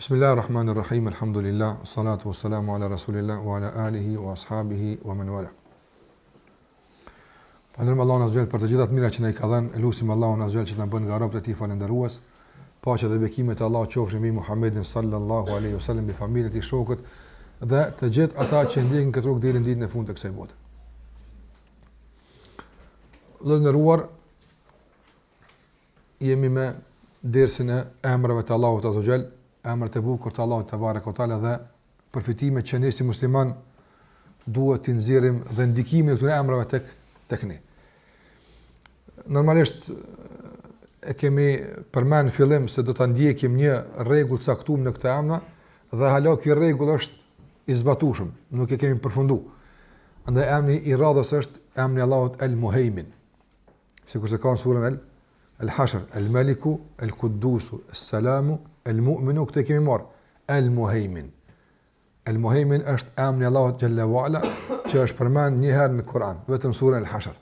Bismillah ar-Rahman ar-Rahim, Alhamdulillah, salatu wa salamu ala Rasulillah, wa ala alihi wa ashabihi wa men wala. Falënderojmë Allahun Azza për të gjitha të mirat që na i ka dhënë, e lusim Allahun Azza që të na bën nga robët e tij falënderues. Paqja dhe bekimet e Allahut qofshin mbi Muhammedin sallallahu alaihi wasallam, mbi familjen e tij, shokët dhe të gjithë ata që ndjekin këtë rrugë deri në ditën e fundit të kësaj bote. Vëllezër të nderuar, jemi me dersin e emrave të Allahut Azza Jall, emrat e bukur të Allahut tebareke ve teala dhe përfitimet që ne si musliman duhet t'i nxjerrim dhe ndikimin e këtyre emrave tek tek ne. Normalisht e kemi përmend në fillim se do ta ndjekim një rregull të caktuar në këto emra dhe hala ky rregull është i zbatueshëm, nuk e kemi përfunduar. Andaj emri i radhës është emri i Allahut El Muhejmin. Sikurse ka në surën El El Hashr, El Meliku, El Kudusu, El Selamu, El Mu'minu, këtë e kemi marrë, El Muhejmin. El Muhejmin është emri i Allahut xhelle ve ala që është përmend një herë në Kur'an, vetëm surën El Hashr.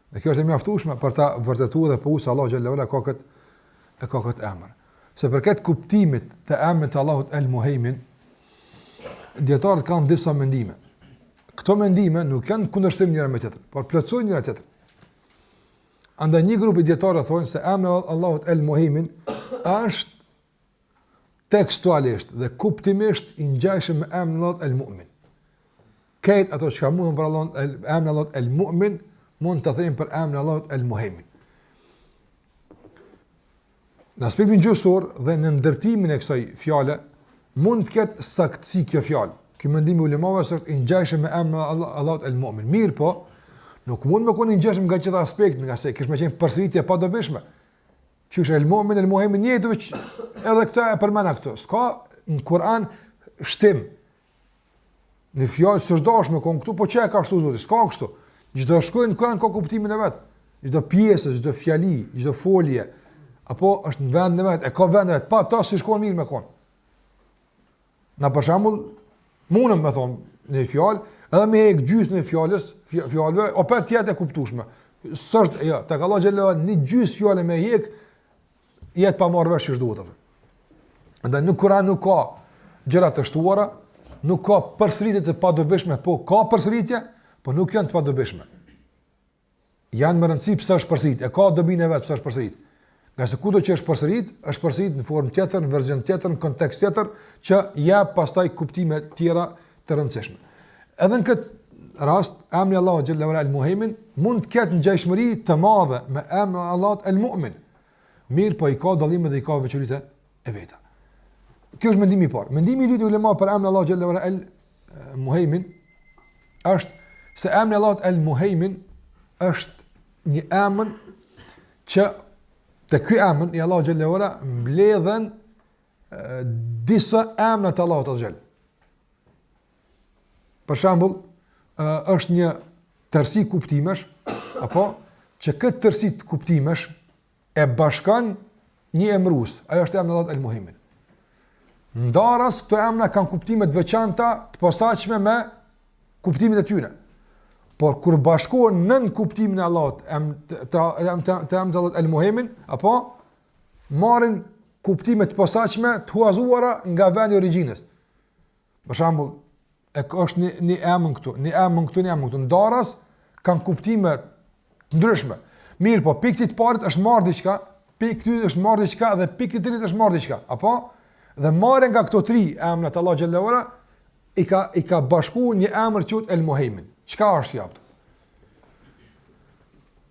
Dhe kjo është e mjaftueshme për ta vërtetuar dhe pohu se Allahu xhelle ve ala ka këtë e ka këtë emër. Sa i përket kuptimit të emrit të Allahut El Muhejmin, dijetarët kanë disa mendime. Këto mendime nuk janë kundërshtim njëra me tjetrën, por plotësojnë njëra tjetrën. Andaj një grup i dijetarëve thonë se emri i Allahut El Muhejmin është tekstualisht dhe kuptimisht i ngjashëm me emrin e Allahut El Mu'min. Krejt ato çka mundën për Allahun emrin e Allahut El Mu'min mund ta themi për emrin e Allahut El Muhejmin. Në aspektin gjuhësor dhe në ndërtimin e kësaj fjale mund të ketë saktësi kjo fjalë. Ky mendim i ulemave është i ngjashëm me emrin e Allahut El Mu'min. Mirëpo, nuk mund me konë i ngjashëm nga gjitha aspektet, ngase kish me qenë përsëritje e padobishme. Qysh El Mu'min, El Muhejmin, njëjtë veç edhe këtë e përmena këtu. S'ka në Kur'an shtim. Një fjalë s'është dashur me kon këtu, po që e ka shtu Zoti, s'ka kështu. Çdo shkronjë në Kur'an ka kuptimin e vet. Çdo pjesë, çdo fjali, çdo folje, apo është në vendin e vet, e ka vendin e vet, pa ta s'ish kon mirë me kon. Na për shembull, mundem me thonë një fjalë, edhe me hek gjysmën e fjalës, fjalëve, opet jetë e kuptueshme. S'është, jo, tek Allahu xhelle një gjysmë fjale me hek, jetë pa marrë vesh qysh duhet. Andaj në Kur'an nuk ka gjëra të shtuara, nuk ka përsëritje të padobishme, po ka përsëritje, po nuk janë të padobishme. Janë me rëndësi pse është përsërit, e ka dobinë e vet pse është përsërit. Ngase kudo që është përsërit, është përsërit në formë tjetër, në version tjetër, në kontekst tjetër, që jep pastaj kuptime tjera të rëndësishme. Edhe në këtë rast, emri i Allahut xhelle ve ala El Muhejmin mund të ketë ngjashmëri të madhe me emrin e Allahut El Mu'min. Mirëpo i ka dallimet dhe i ka veçoritë e veta. Kjo është mendimi i parë. Mendimi i dytë i ulemave për emrin e Allahut xhelle ve ala El Muhejmin është se emri i Allahut El Muhejmin është një emër që te ky emër i Allahut xhelle ve ala mbledhen disa emra të Allahut azze ve xhel. Për shembull, është një tërësi kuptimesh, apo që këtë tërësi të kuptimesh e bashkon një emërues, ajo është emri i Allahut El Muhejmin. Ndaras këto emra kanë kuptime të veçanta, të posaçme me kuptimin e tyre. Por kur bashkohen nën kuptimin e Allahut, em të të të, të emrit të Allahut El Muhejmin, apo marrin kuptime të posaçme të huazuara nga vendi i origjinës. Për shembull, e është një një emër këtu, një emër këtu, një emër këtu. Ndaras kanë kuptime të ndryshme. Mirëpo, prej këtij të parit është marrë diçka, prej këtyre është marrë diçka dhe prej këtij të tretit është marrë diçka. Apo dhe marrë nga këto tri emra të Allahut xhelle ve ala i ka i ka bashkuar një emër që quhet El Muhejmin. Çka është kjo?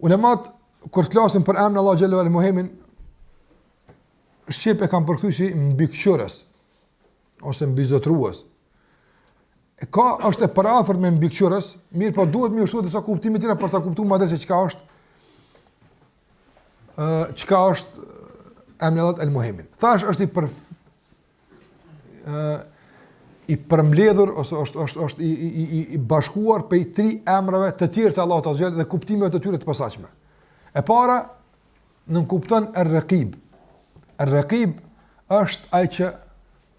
Ulemat kur flasin për emrin Allahut xhelle ve ala El Muhejmin shqip e kanë përkthyer si mbikëqyrës ose mbizotërues. E ka është e përafërt me mbikëqyrës, mirëpo duhet me shtu disa kuptime tjera për ta kuptuar më drejt se çka është ë çka është emri i Allahut El Muhejmin. Thash është i për ë i përmbledhur ose është është është i i i i bashkuar prej tri emrave të tjerë të Allahut azze ve xhel dhe kuptimeve të tyre të posaçme. E para nënkupton Er-Rekib. Er-Rekib është ai që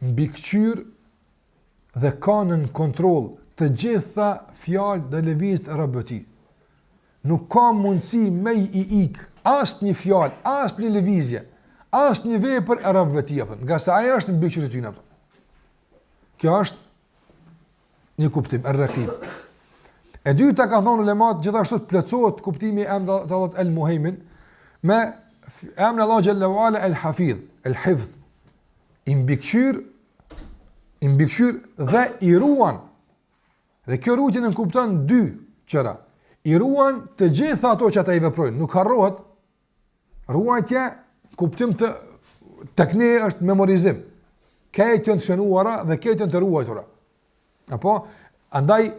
mbikëqyr dhe ka nën kontroll të gjitha fjalët dhe lëvizjet e robëve të tij. Nuk ka mundësi me i ik asnjë fjalë, asnjë lëvizje, Asnjë vepër e robëve të tij, ngase ai është mbikëqyrës i tyre. Kjo është një kuptim, er-Rekib. E dyta kanë thonë ulemat, gjithashtu të plotësohet kuptimi i emrit të Allahut El Muhejmin, me emrin e Allahut xhelle ue ala El Hafidh, El Hifdh, i mbikëqyr, i mbikëqyr dhe i ruan. Dhe kjo ruajtje nënkupton dy gjëra. I ruan të gjitha ato që ata i veprojnë, nuk harrohet. Ruajtje, kuptim të tek ne është memorizim. Krejt janë të shënuara dhe krejt janë të ruajtura. Apo andaj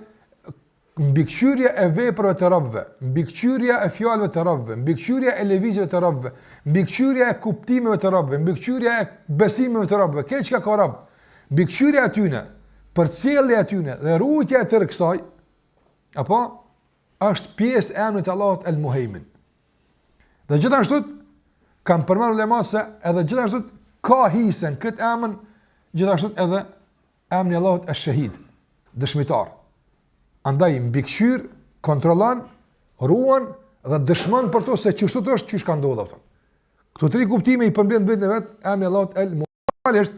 mbikëqyrja e veprave të robëve, mbikëqyrja e fjalëve të robëve, mbikëqyrja e lëvizjeve të robëve, mbikëqyrja e kuptimeve të robëve, mbikëqyrja e besimeve të robëve, krejt çka ka rob, mbikëqyrja e tyne, përcjellja e tyne dhe ruajtja e tërë kësaj, apo është pjesë e emrit të Allahut El Muhejmin. Dhe gjithashtu kanë përmendur ulemat se edhe gjithashtu ka hise në këtë emër, gjithashtu edhe emri i Allahut Esh-Shehid, dëshmitar. Andaj mbikëqyr, kontrollon, ruan dhe dëshmon për to se qështu është qysh ka ndodhur ato. Këto tri kuptime i përmbledh në veten e vet emri i Allahut El Muhejmin.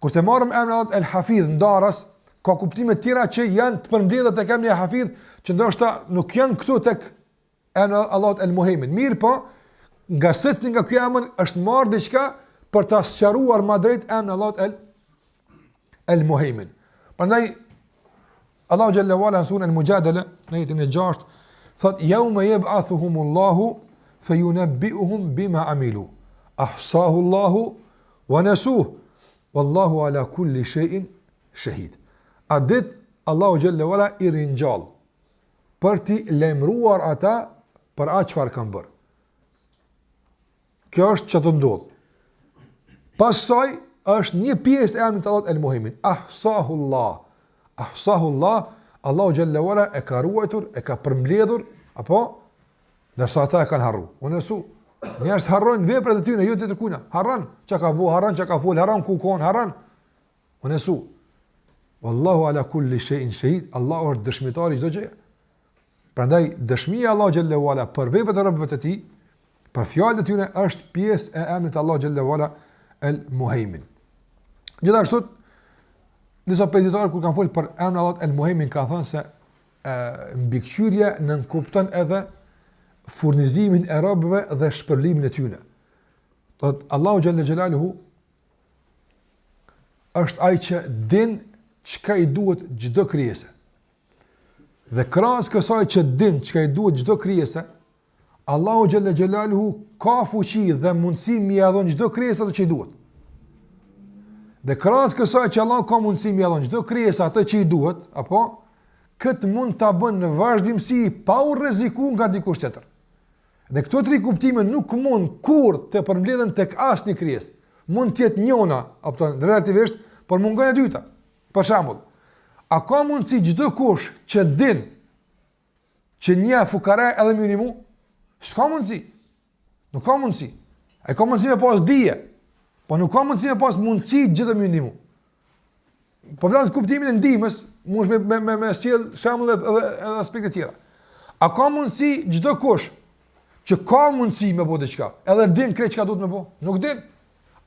Kur të marrim emrin e Allahut El Hafidh ndaras, ka kuptime të tjera që janë të përmbledhura tek emri El Hafidh, që ndoshta nuk janë këtu tek emri i Allahut El Muhejmin. Mirëpo, nga secili nga ky emër është marrë diçka për ta sqaruar më drejt emrin e Allahut El El Muhejmin. Prandaj Allahu xhelle ue ala në suren El Mujadele në ajetin e 6 thot yawma yab'athuhum Allahu fayunabbi'uhum bima amilu. Ahsahu Allahu wa nasuh. Wallahu ala kulli shay'in shahid. Atë ditë Allahu xhelle ue ala i ringjall për t'i lajmëruar ata për atë çfarë kanë bërë. Kjo është që do të ndodhë. Pas saj është një pjesë e emrit të Allahut El Muhejmin. Ahsahu Allah. Ahsahu Allah, Allahu xhelle ue ala e ka ruajtur, e ka përmbledhur, apo ndërsa ata e kanë harru. Ue nesu. Njerëzit harrojnë veprat e tyre, jo të tjetërkujna. Harron çka ka bo, harron çka ka fol, harron ku kon, harron. Ue nesu. Wallahu ala kulli shay'in shahid. Allahu është dëshmitar i çdo gjëje. Prandaj dëshmia e Allahut xhelle ue ala për veprat e robëve të tij, për fjalët e tyre është pjesë e emrit të Allahut xhelle ue ala El Muhejmin. Gjithashtu disa prej dijetarëve kur kanë folur për emrin e Allahut El Muhejmin kanë thënë se e, mbikëqyrja nënkupton edhe furnizimin e robëve dhe shpërblimin e tyre. Do të Allahu xhelle xhelaluhu është ai që din çka i duhet çdo krijese. Dhe krahas kësaj që din çka i duhet çdo krijese, Allahu xhelle xhelaluhu ka fuqi dhe mundësi me ia dhon çdo krijese atë që i duhet. Dhe krahas kësaj që Allahu ka mundësi me ia dhon çdo krijese atë që i duhet, apo këtë mund ta bën në vazhdimësi pa u rreziku nga dikush tjetër. Dhe këto tri kuptime nuk mund kurrë të përmbledhen tek asnjë krijesë. Mund të jetë njëna, apo relativisht, por mungon e dyta. Për shembull, a ka mundësi çdokush që din që një fukara edhe me ndihmu? S'ka mundësi. Nuk ka mundësi. Ai ka mundësi me pas dije, po nuk ka mundësi me pas mundësi gjithë me ndihmu. Po flas kuptimin e ndihmës, mund me me me, me sjell shembull edhe edhe aspekte tjera. A ka mundësi çdokush që ka mundësi me bo diçka, edhe din krejt çka duhet me bo? Nuk din.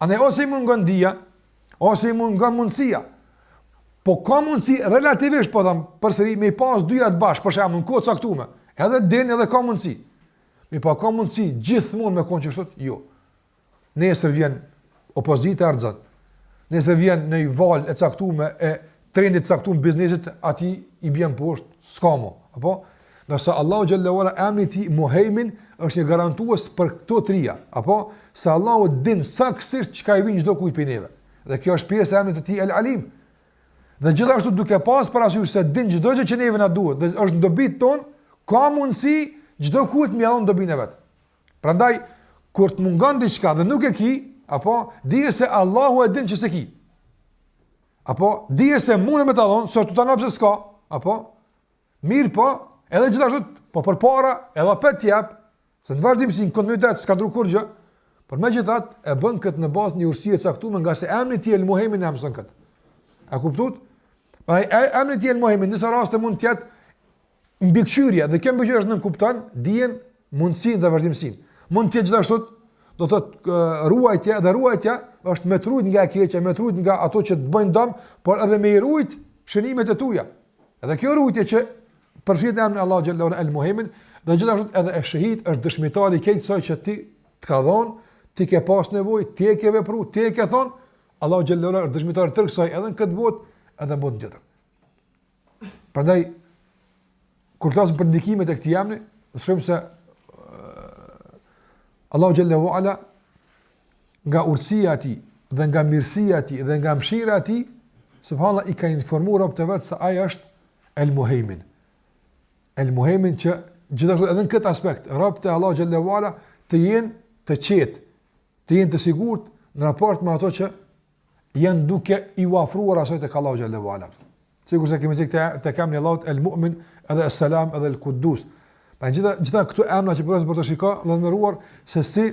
Andaj ose i mungon dija, ose i mungon mundësia. Po ka mundësi relativisht, po them, përsëri me i pas dyja të bashkë, për shembull, në kohë të caktuar. Edhe din edhe ka mundësi. Mirëpo ka mundësi gjithmonë me kon qështu? Jo. Nesër vjen opozita e rrëzon. Nesër vjen një valë e caktuar e trendit të caktuar biznesit, atij i bjen poshtë, s'ka më. Apo? Ndërsa Allahu xhelle ue ala emri i tij Muhejmin është një garantues për këto tria, apo se Allahu din saktësisht çka i vjen çdo kujt prej neve. Dhe kjo është pjesë e emrit të tij El Alim. Dhe gjithashtu duke pas parasysh se din çdo gjë që neve na duhet dhe është në dobi tonë, ka mundësi çdo kujt me ia dhon dobinë e vet. Prandaj kur të mungon diçka dhe nuk e ki, apo dije se Allahu e din që s'e ki. Apo dije se mundë me ta dhon, s'është tu ta nal pse s'ka, apo mirëpo, edhe gjithashtu po përpara, edhe apet t'jep, se në vazhdimësi në kontinuitet s'ka ndru kurrgjë, por megjithatë e bën këtë në bazë një urtësie të caktuar ngase emri i tij El Muhejmin e mëson këtë. A kuptuat? Pra emri i tij El Muhejmin në disa raste mund të jetë mbikëqyrja dhe kjo mbikëqyrje është nënkupton dijen, mundësinë dhe vazhdimësinë. Mund të jetë gjithashtu. Do të thotë ruajtje dhe ruajtja është me t'rujt nga e keqja, me t'rujt nga ato që të bëjnë dëm, por edhe me i rujt shënimet e tuaja. Edhe kjo ruajtje që përfshihet në emrin Allahu xhelle ue ala El Muhejmin dhe gjithashtu edhe Esh-Shehid është dëshmitari i krejt kësaj që ti të ka dhon, ti ke pas nevojë, ti e ke vepru, ti e ke thon, Allahu xhelle ue ala është dëshmitar i tërë kësaj edhe në këtë botë, edhe në botën tjetër. Prandaj kur flasim për ndikimet e këtij emri, do të shohim se Allahu xhelle ue ala nga urtësia e tij dhe nga mirësia e tij dhe nga mëshira e tij, subhanallahu i ka informuar robët e vet se ai është El Muhejmin. El Muhejmin që gjithashtu edhe në këtë aspekt, robët e Allahut xhelle ue ala të jenë të qetë, të jenë të sigurt në raport me ato që janë duke iu afruar asaj tek Allahu xhelle ue ala. Sikurse kemi cek te tek emri i Allahut El Mu'min, edhe Es Selam, edhe El Kuddus. Pra gjitha gjitha këto emra që përdoren për të shikuar, vëllezër të nderuar se si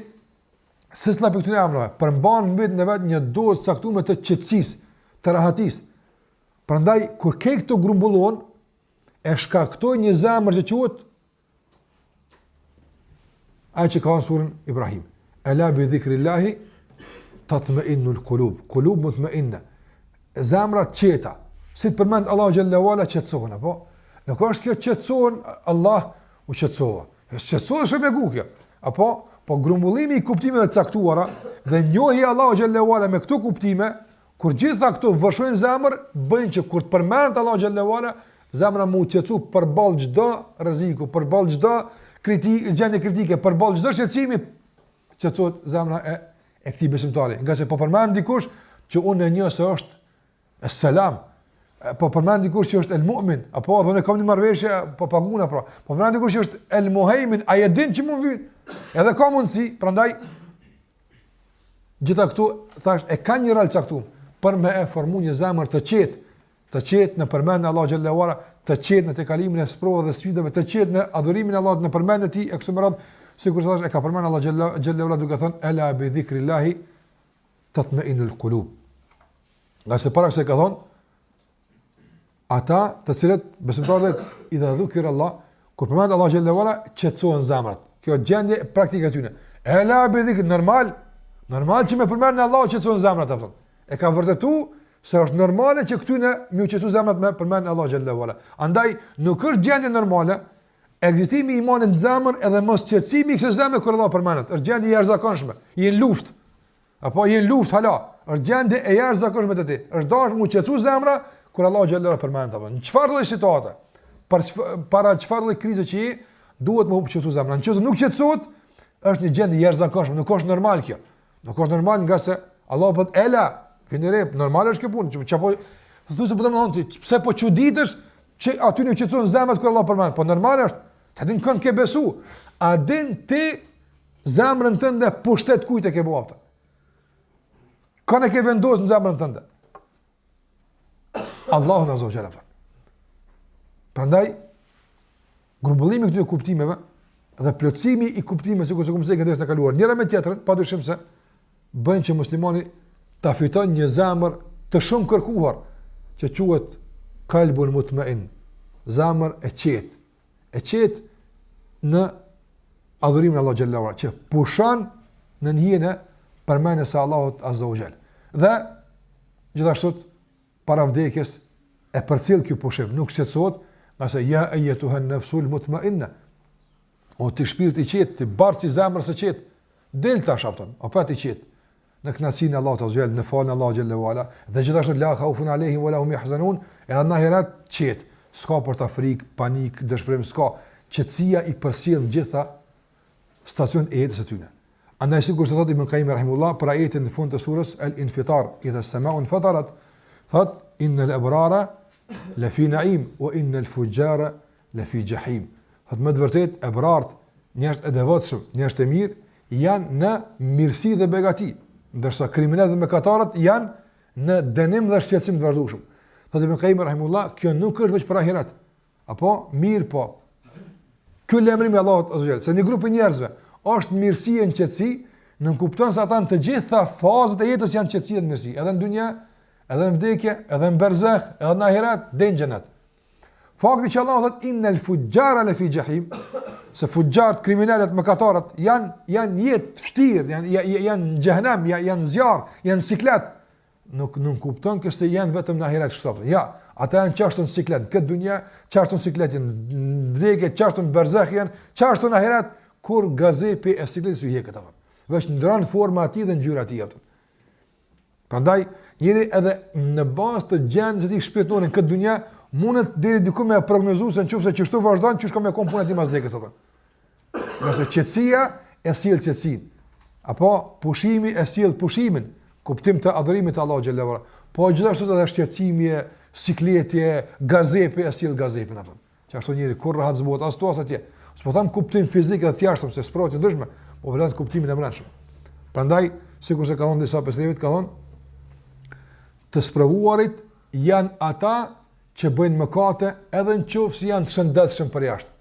secila prej këtyre emrave përmban në veten e vet një dozë të caktuar të qetësisë, të rahatisë. Prandaj kur krejt këto grumbullohen, e shkaktojnë një zemër që quhet Ai që ka në surën Ibrahim. Ela bi dhikrillahi tatma'innul qulub. Qulub mutma'inna. Zemra të qeta. Si të përmend Allahu xhelle ue ala qetësohen apo? Nuk është kjo qetësohen Allah u qetësova. Jo qetësohen shumë e kjo. Apo po grumbullimi i kuptimeve të caktuara dhe njohja e Allahut xhelle ue ala me këto kuptime Kur gjitha këto vërshojnë zemër, bëjnë që kur të përmendet Allahu xhelle ue ala, zemra m'u qetësu përballë çdo rreziku, përballë çdo kritik, gjendje kritike, përballë çdo shqetësimi, qetësohet zemra e e këtij besimtari. Ngase po përmend dikush që unë e njoh se është Es-Selam, po përmend dikush që është El Mu'min, apo edhe unë kam një marrëveshje, po paguna pra. Po përmend dikush që është El Muhejmin, ai e din që më vyn. Edhe ka mundësi, prandaj Gjitha këto, thash, e kanë një rol caktuar për me e formu një zemër të qetë, të qetë në përmendjen e Allahut xhelle ue ala, të qetë në tejkalimin e sprovave dhe sfidave, të qetë në adhurimin e Allahut në përmendjen e tij e kështu me radhë, sikur thash e ka përmendur Allahu xhelle xhelle ue ala duke thënë ela bi dhikrillahi tatma'innul qulub. Ngase para kësaj ka thonë Ata të cilët besimtarët idha dhukira Allah, kur përmendet Allahu xhelle ue ala, qetësohen zemrat. Kjo gjendje praktike e tyre. Ela bi dhikr normal, normal që me përmendjen e Allahut qetësohen zemrat apo. E ka vërtetu se është normale që këtyne me u qetësu zemrat me përmendjen e Allahut xhelle ue ala. Andaj nuk është gjendje normale ekzistimi i imanit në zemër edhe mos qetësimi i kësaj zemre kur Allahu përmendet. Është gjendje e jashtëzakonshme. Je në luftë. Apo je në luftë hala, është gjendje e jashtëzakonshme te ti. Është dashur m'u qetësu zemra kur Allahu xhelle ue ala përmendet apo. Në çfarë lloj situate? Për çf para çfarë lloj krize që je, duhet m'u qetësu zemra. Në qoftë se nuk qetësohet, është një gjendje e jashtëzakonshme, nuk është normal kjo. Nuk është normal ngase Allahu po ela, vini re, normal është kjo punë, që çapo thu se po të thonë ti, pse po çuditesh që aty nuk qetësohen zemrat kur Allahu përmend? Po normal është. Ta din kënd ke besu. A din ti Zemrën tënde pushtet kujt e ke bo atë? Kan e ke vendos në zemrën tënde? Allahun azze ue xhel. Prandaj grumbullimi i këtyre kuptimeve dhe plotësimi i kuptimeve sikur se kem cekë në dersin e kaluar, njëra me tjetrën, padyshim se bën që muslimani ta fiton një zemër të shumë kërkuar që quhet kalbun mutmain, zemër e qetë, e qetë në adhurimin e Allahut xhelle ue ala, që pushon në hijen e përmendjes së Allahut azze ue xhel. Dhe gjithashtu para vdekjes e përcjell ky pushim, nuk shqetësohet, ngase ja ejjetuhen nefsul mutmainne. O ti shpirt i qetë, ti bartës i zemrës së qetë, del tash apton, opet i qetë në kënaqësinë e Allahut azze ue xhel, në faljen e Allahut xhelle ue ala, dhe gjithashtu la khaufun alehim wala hum yahzanun, edhe në ahiret qetë, s'ka për ta frikë, panik, dëshpërim, s'ka. Qetësia i përcjell gjitha stacionet e jetës së tyre. Andaj sikur se thotë Ibn Qayyim rahimullah për ajetin në fund të surës El Infitar, idha samau infatarat, thot innal abrara la fi na'im wa innal fujara la fi jahim. Thot me të vërtetë ebrart, njerëz e devotshëm, njerëz të mirë janë në mirësi dhe begati, ndërsa kriminelët dhe mëkatarët janë në dënim dhe shqetësim të vazhdueshëm. Thotë Ibn Qayyim rahimullah, kjo nuk është veç për ahiret. Apo mirëpo. Ky lajmërim i Allahut azze ue xhel, se një grup i njerëzve është në mirësi e në qetësi, nënkupton se ata në të gjitha fazat e jetës janë në qetësi dhe në mirësi, edhe në dynja, edhe në vdekje, edhe në berzeh, edhe në ahiret, deri në xhenet. Fakti që Allahu thotë innal fujjara la fi jahim. se fuxharët, kriminelët, mëkatarët janë janë në jetë të vështirë, janë janë janë në xhehenem, janë janë në zjarr, janë në siklet. Nuk nënkupton kjo se janë vetëm në ahiret kështu. Ja, ata janë qashtu në siklet, në këtë dunja, qashtu në siklet janë në vdekje, qashtu në berzeh janë, qashtu në ahiret kur gazepi e sikleti s'u hjeket apo. Veç ndron forma e tij dhe ngjyra e tij apo. Prandaj njeri edhe në bazë të gjendjes së tij shpirtërore në këtë dunja, mundet deri diku me prognozu se nëse qështu vazhdon, qysh ka me kon puna e tij mas vdekjes apo. Nëse qetësia e sjell qetësinë, apo pushimi e sjell pushimin, kuptim të adhurimit të Allahut xhelle ve ala. Po gjithashtu edhe shqetësimi, sikleti, gazepi e sjell gazepin apo. Qashtu njeri kurrë rahat s'bohet as ktu as atje. S'po them kuptim fizik dhe të jashtëm se sprovat janë ndryshme, po vlen kuptimin e brendshëm. Prandaj, sikurse ka thonë disa prej selefit, ka thonë të sprovuarit janë ata që bëjnë mëkate edhe në qoftë se janë të shëndetshëm për jashtë.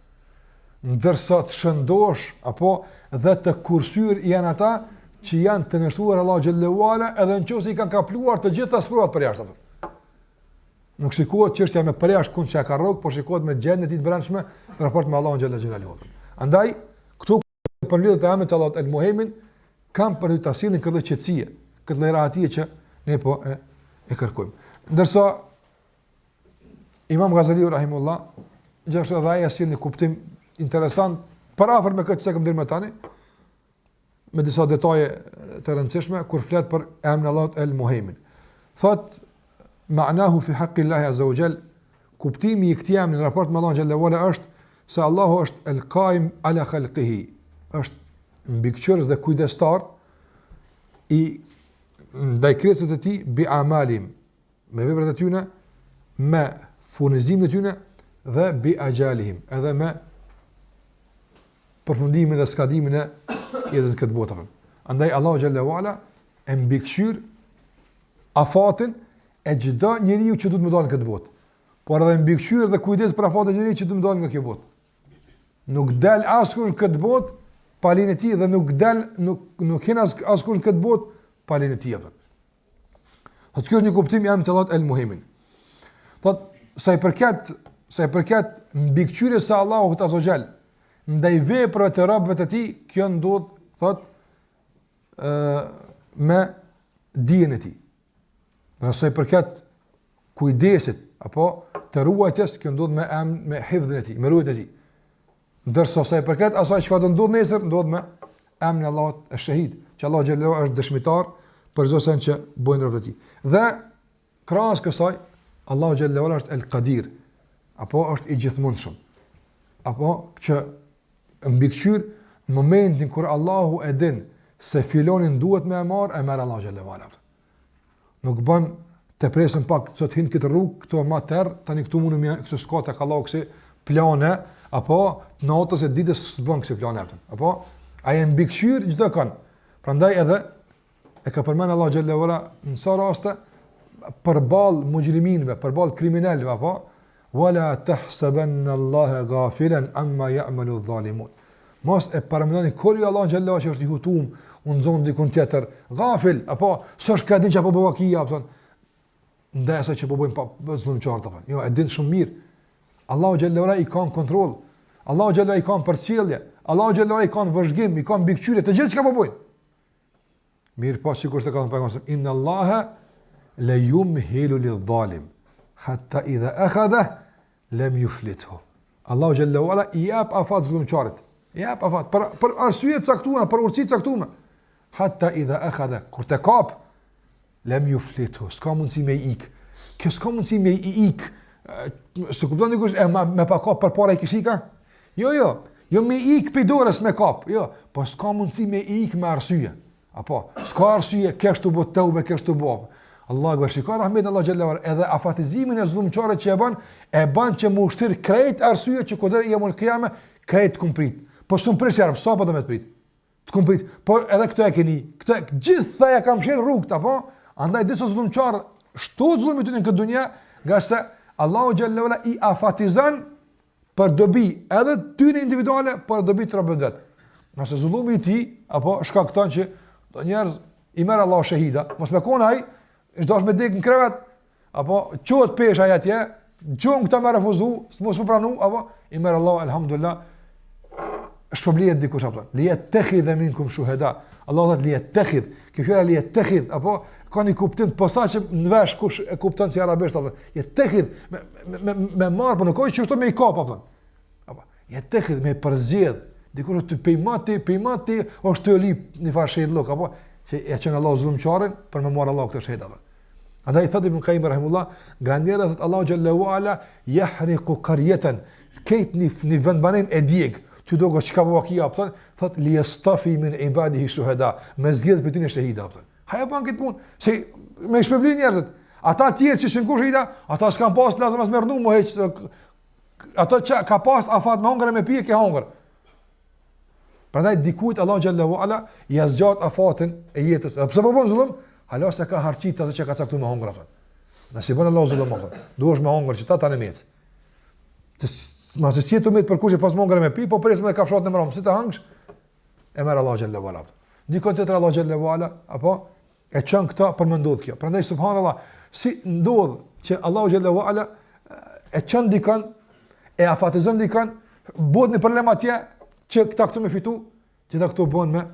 Ndërsa të shëndosh apo dhe të kursyer janë ata që janë të nënshtruar Allahut xhelle ve ala edhe në qoftë se i kanë kapluar të gjitha sprovat për jashtë. Nuk shikohet çështja me përjashtë kun çka ka rrok, por shikohet me gjendjen e tij të brendshme në raport me Allahun xhelle xhelaluhu. Andaj këto përmbledhje të emrit të Allahut El Muhejmin kanë për ta sjellin këtë lloj qetësie, këtë lloj rahatie që ne po e e kërkojmë. Ndërsa Imam Ghazali rahimullah gjithashtu edhe ai e sjell një kuptim interesant përafër me këtë që kemi deri më tani, me disa detaje të rëndësishme kur flet për emrin e Allahut El Muhejmin. Thot ma'nahu fi haqqi Allahi azza wa jall, kuptimi i këtij emri në raport me Allahun xhelle ve ala është se Allahu është El Qaim ala khalqihi, është mbikëqyrës dhe kujdestar i ndaj krijesave të tij bi amalihim, me veprat e tyre, me furnizimin e tyre dhe bi ajalihim, edhe me përfundimin dhe skadimin e jetës në këtë botë. Andaj Allahu xhelle ve ala e mbikëqyr afatin e çdo njeriu që duhet me dalë në këtë botë. Por edhe mbikëqyr dhe kujdes për afatin e njeriut që duhet me dalë nga kjo botë. Nuk del askush në këtë botë pa lejen e tij dhe nuk del nuk nuk hin as, askush në këtë botë pa lejen e tij. Thotë kjo është një kuptim i emrit të Allahut El Muhejmin. Thotë sa i përket sa i përket mbikëqyrjes së Allahut Azza wa Jall ndaj veprave të robëve të tij, kjo ndodh thotë ë me dijen e tij. Në sa i përket kujdesit apo të ruajtjes, kjo ndodh me em me hifdhin e tij, me ruajtjen e tij. Ndërsa sa i përket asaj çfarë do ndodh nesër, ndodh me emrin e Allahut Esh-Shahid, që Allahu xhelle ve ala është dëshmitar për çdo send që bëjnë robët e tij. Dhe krahas kësaj, Allahu xhelle ve ala është El Qadir, apo është i gjithëmundshëm. Apo që mbikëqyr në momentin kur Allahu e din se filonin duhet me e marr, e merr Allahu xhelle ve ala. Nuk bën të presim pak sot hin këtë rrugë, këto më tërr, tani këtu mundem ja, këtu s'ka tek Allahu kësi plane, apo natës e ditës s'bën kësi plane atë. Apo ai e mbikëqyr çdo kënd. Prandaj edhe e ka përmend Allahu xhelle ve ala në sa raste përball mujriminëve, përball kriminelëve apo Wala tahsabanna Allaha ghafilan amma ya'malu adh-dhalimun. Mos e paramendoni kurrë ju Allahun xhelle ve ala që është i hutum, u nxon dikun tjetër, gafil, apo s'është ka din çka po bën vakia, apo ndaj asaj që po bëjnë pa zullumqarët apo. Jo, e din shumë mirë. Allahu xhelle ve ala i ka në kontroll. Allahu xhelle ve ala i ka në përcjellje. Allahu xhelle ve ala i ka në vëzhgim, i ka në mbikëqyrje të gjithë çka po bëjnë. Mirëpo, sikurse ka thënë pejgamberi, inna Allaha la yumhilu lidh-dhalim hatta idha akhadha lam yuflithu. Allahu xhelle ve ala i jep afat zullumqarit. I jep afat për për arsye të caktuara, për urtësi të caktuara. Hatta idha akhadha, kur të kap lem yuflithu, s'ka mundësi me ik. Kjo s'ka mundësi me ik. S'e kupton dikush e me, me pa kap përpara i kish ik a? Jo, jo. Jo me ik prej dorës me kap. Jo, po s'ka mundësi me ik me arsye. Apo, s'ka arsye kështu bo teube, kështu bo. Allahu e shikon rahmetin Allahu xhelle ve ala, edhe afatizimin e zullumqarit që e bën, e bën që mu shtir krejt arsye që kur jeumul kijame, krejt kum prit. Po s'um prit çfarë, sa po do me të prit? Të kum prit. Po edhe këtë e keni, këtë gjithë ja kam mshel rrugët apo? Andaj disa zullumqar shtohet zullumi tyre në këtë dunja, ngase Allahu xhelle ve ala i afatizon për dobi edhe tyne individuale, për dobi të robëve vet. Nëse zullumi i tij apo shkakton që do njerëz i merr Allahu shehida, mos me kon ai, është dash me dek në krevet, apo çohet pesha ai atje, çohen këta me refuzu, mos me pranu, apo i merr Allahu alhamdulillah. shpërblihet dikush apo li yattekhidha minkum shuhada. Allahu thotë li yattekhidh. Kjo fjala li yattekhidh apo ka një kuptim të posaçëm në vesh kush e kupton si arabisht apo yattekhidh me me me marr po nuk ka qështu me i kap apo. Apo yattekhidh me përzgjedh dikush të pejmati pejmati është të lyp një farë shehidlluk apo që e çon Allahu zullumqarin për me marr Allahu këtë shehid apo. Andaj thotë Ibn Qayyim rahimullah, nganjëherë thotë Allahu xhelle ue ala yahriqu qaryatan, krejt një një vendbanim e djeg. Ty do çka po kia apo thot li yastafi min ibadihi shuhada, me zgjedh prej tyne shehida apo. Ai e bën këtë punë, se me shpërbly njerëzit. Ata të tjerë që s'kan kon shehida, ata s'kan pas lazëm as me rrnu më hiç. Ato që ka pas afat me hongër me pije ke hongër. Prandaj dikujt Allahu xhelle ue ala ia zgjat afatin e jetës. Edhe pse po bën zullum, hala s'e ka harxhit atë që ka caktuar me hongër atë. Nëse bën Allahu zullum atë, duhesh me hongër që ta tani met. Të mos e sjetu met për kush e pas me hongër me pi, po presim edhe kafshatën e mram, si të hangsh? E merr Allahu xhelle ue ala. Dikon tjetër Allahu xhelle ue ala, apo e çon këta për me ndodh kjo. Prandaj subhanallah, si ndodh që Allahu xhelle ue ala e çon dikon, e afatizon dikon, bëhet një problem atje që këta këtu me fitu, gjitha këto bëhen me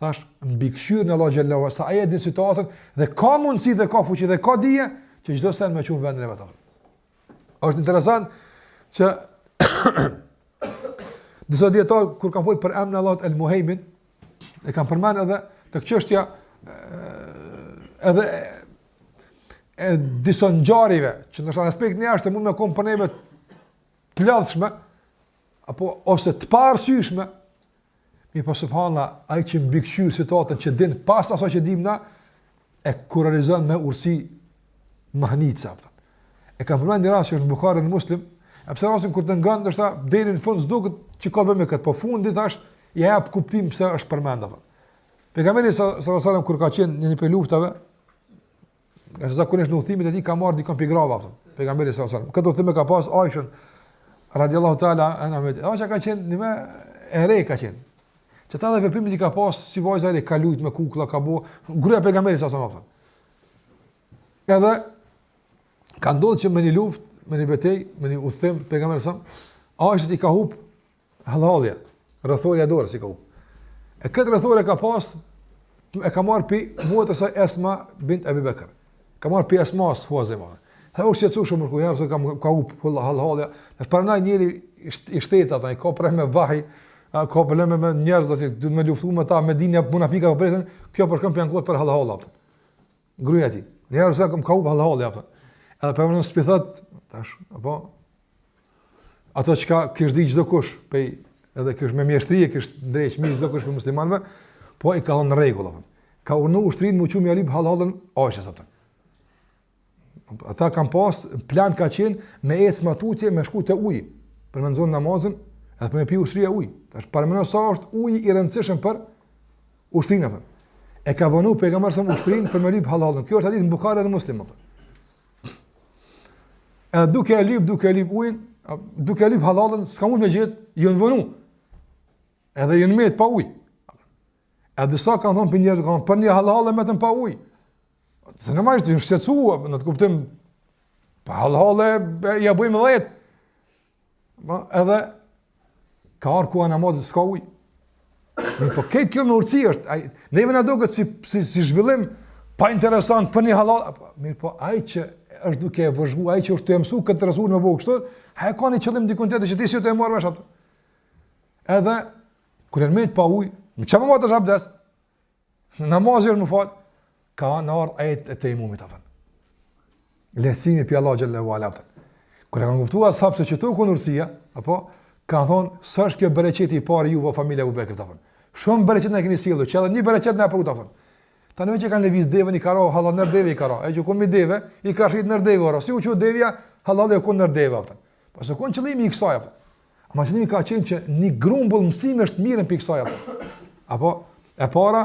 thash mbikëqyrjen e Allahut xhelle ue ala, sa ai e din situatën dhe ka mundësi dhe ka fuqi dhe ka dije që çdo send me çu në vendin e vet. Është interesant që disa dijetarë kur kanë folur për emrin e Allahut El Muhejmin, e kanë përmend edhe tek çështja edhe e disa ngjarjeve që ndoshta në aspektin e jashtëm mund me kon për neve të lodhshme apo ose të paarsyeshme, mirëpo subhanallah, ai që mbikëqyr situatën që din pas asaj që dim na e kurorëzon me urtësi mahnitëse apo. E kam përmendur një rast që është në Buhari dhe Muslim, e pse rastin kur të ngon ndoshta deri në fund s'duket që ka të bëjë me këtë, po fundi thash ja jap kuptim pse është përmendur apo. Pejgamberi sallallahu alajhi wasallam kur ka qenë në një prej luftave, Nga se zakonisht në udhëtimet e tij ka marrë dikon prej grave apo. Pejgamberi sallallahu alajhi wasallam. Këtë udhëtim e ka pas Aishën radiallahu ta'ala anha me. Aisha ka qenë një me e re ka qenë. Që ta dhe veprimet i ka pas si vajza e re, ka lujt me kuklla, ka bo, gruaja e pejgamberit sallallahu alajhi wasallam. Edhe ka ndodhur që me një luftë, me një betejë, me një udhëtim pejgamberi sallallahu alajhi wasallam, Aishës i ka hup Hallhallja, rrethorja e dorës i ka hup. E këtë rrethore ka pas, e ka marrë pi motrës saj Esma bint Ebi Bekër. Ka marrë pi Esmas, huazim. Dhe u shqetësu shumë kur herë, ka, ka hup hallhallja. Dhe paramendo njeri i shtetë ata, i ka problem me vahj, ka probleme me njerëz, do të me luftu me ta, Medina, munafika po presin, kjo po shkon po ankohet për hallhalla. Gruaja e tij. Një herë sa më ka hup hallhallja apo. Edhe për më s'pi thot tash, apo ato çka kish ditë çdo kush, pe edhe kish me mjeshtri e kish ndreq mirë çdo kush prej muslimanëve, po i ka thënë në rregull apo. Ka urdhnu ushtrinë mu çu me lyp hallhallën Aishës apo. Ata kanë pas plan ka qenë me ecë më tutje me shku te uji për me nxon namazin edhe për me pi ushtria ujë. Tash paramendo sa është uji i rëndësishëm për ushtrinë apo. E ka vonu pejgamberi sa ushtrinë për me lyp hallhallën. Kjo është hadith në Buhari dhe Muslim apo. Edhe duke e lyp, duke e lyp ujin, duke e lyp hallhallën, s'ka mund me gjet, janë vonu. Edhe janë met pa ujë. Edhe disa kanë thonë për njerëz, kanë për një hallhallë metën pa ujë. Se në majtë, janë shqetësu, në të kuptim, pa hallhalle ja bëjmë dhetë. Ma, edhe ka ardhur koha e namazit s'ka ujë. Mirëpo këtë kjo me urtësi është, ai neve na duket si si si zhvillim pa interesant për një hallall, mirëpo ai që është duke e vëzhgu, ai që është tu e mësu këtë resul me bo kështu, ai ka një qëllim dikun tjetër që ti s'je tu e marrë vesh atë. Edhe kur janë met pa ujë, me çfarë më tash abdes? Namazi është më fal, kanë ardhur ajetet e tejemumit apo. Lehtësimi pi Allahu xhelle ue ala. Kur e kanë kuptuar ashabët se qëtu kon urtësia, apo kanë thonë s'është kjo bereqeti i parë juve familja Abu Bekrit apo. Shumë bereqet na keni sjellë, që edhe një bereqet na pru apo. Tani veç e kanë lëviz devën i ka ra hallhall nër deve i ka ra. E që kon mi deve, i ka shit nër deve ora. Si u çu devja, hallhalli u kon nër deve apo. Po s'u kon qëllimi i kësaj apo. Ama qëllimi ka qenë që një grumbull mësimesh të mirren prej kësaj apo. Apo e para,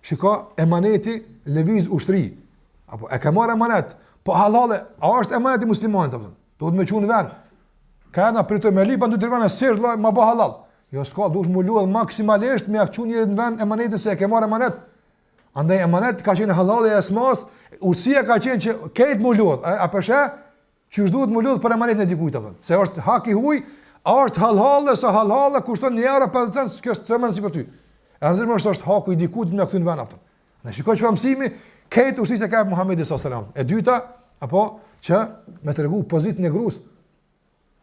shiko emaneti lëviz ushtri. Apo e ka marrë emanet, po hallhalle, a është emanet i muslimanit apo? Duhet me çu në vend. Ka na pritoj me lyp dy tre vende si është ma bë hallall. Jo s'ka, duhet mu lodh maksimalisht me ja çu njerit në vend emanetin se e ke marrë emanet. Andaj emanet ka qenë hallalli e Esmas, urtësia ka qenë që krejt mu lodh. A, a po sheh? Qysh duhet mu lodh për emanetin e dikujt apo? Se është hak i huaj, A është hallhalle, sa hallhalle, kushton një euro 50 cent, kjo s'është me rëndësi për ty. E rëndësishme është është haku i dikujt me kthy në vend apo. Ne shikoj çfarë mësimi krejt ushtrisë e ka Muhamedi sallallahu alaihi wasallam. E dyta, apo që me tregu pozitën e gruas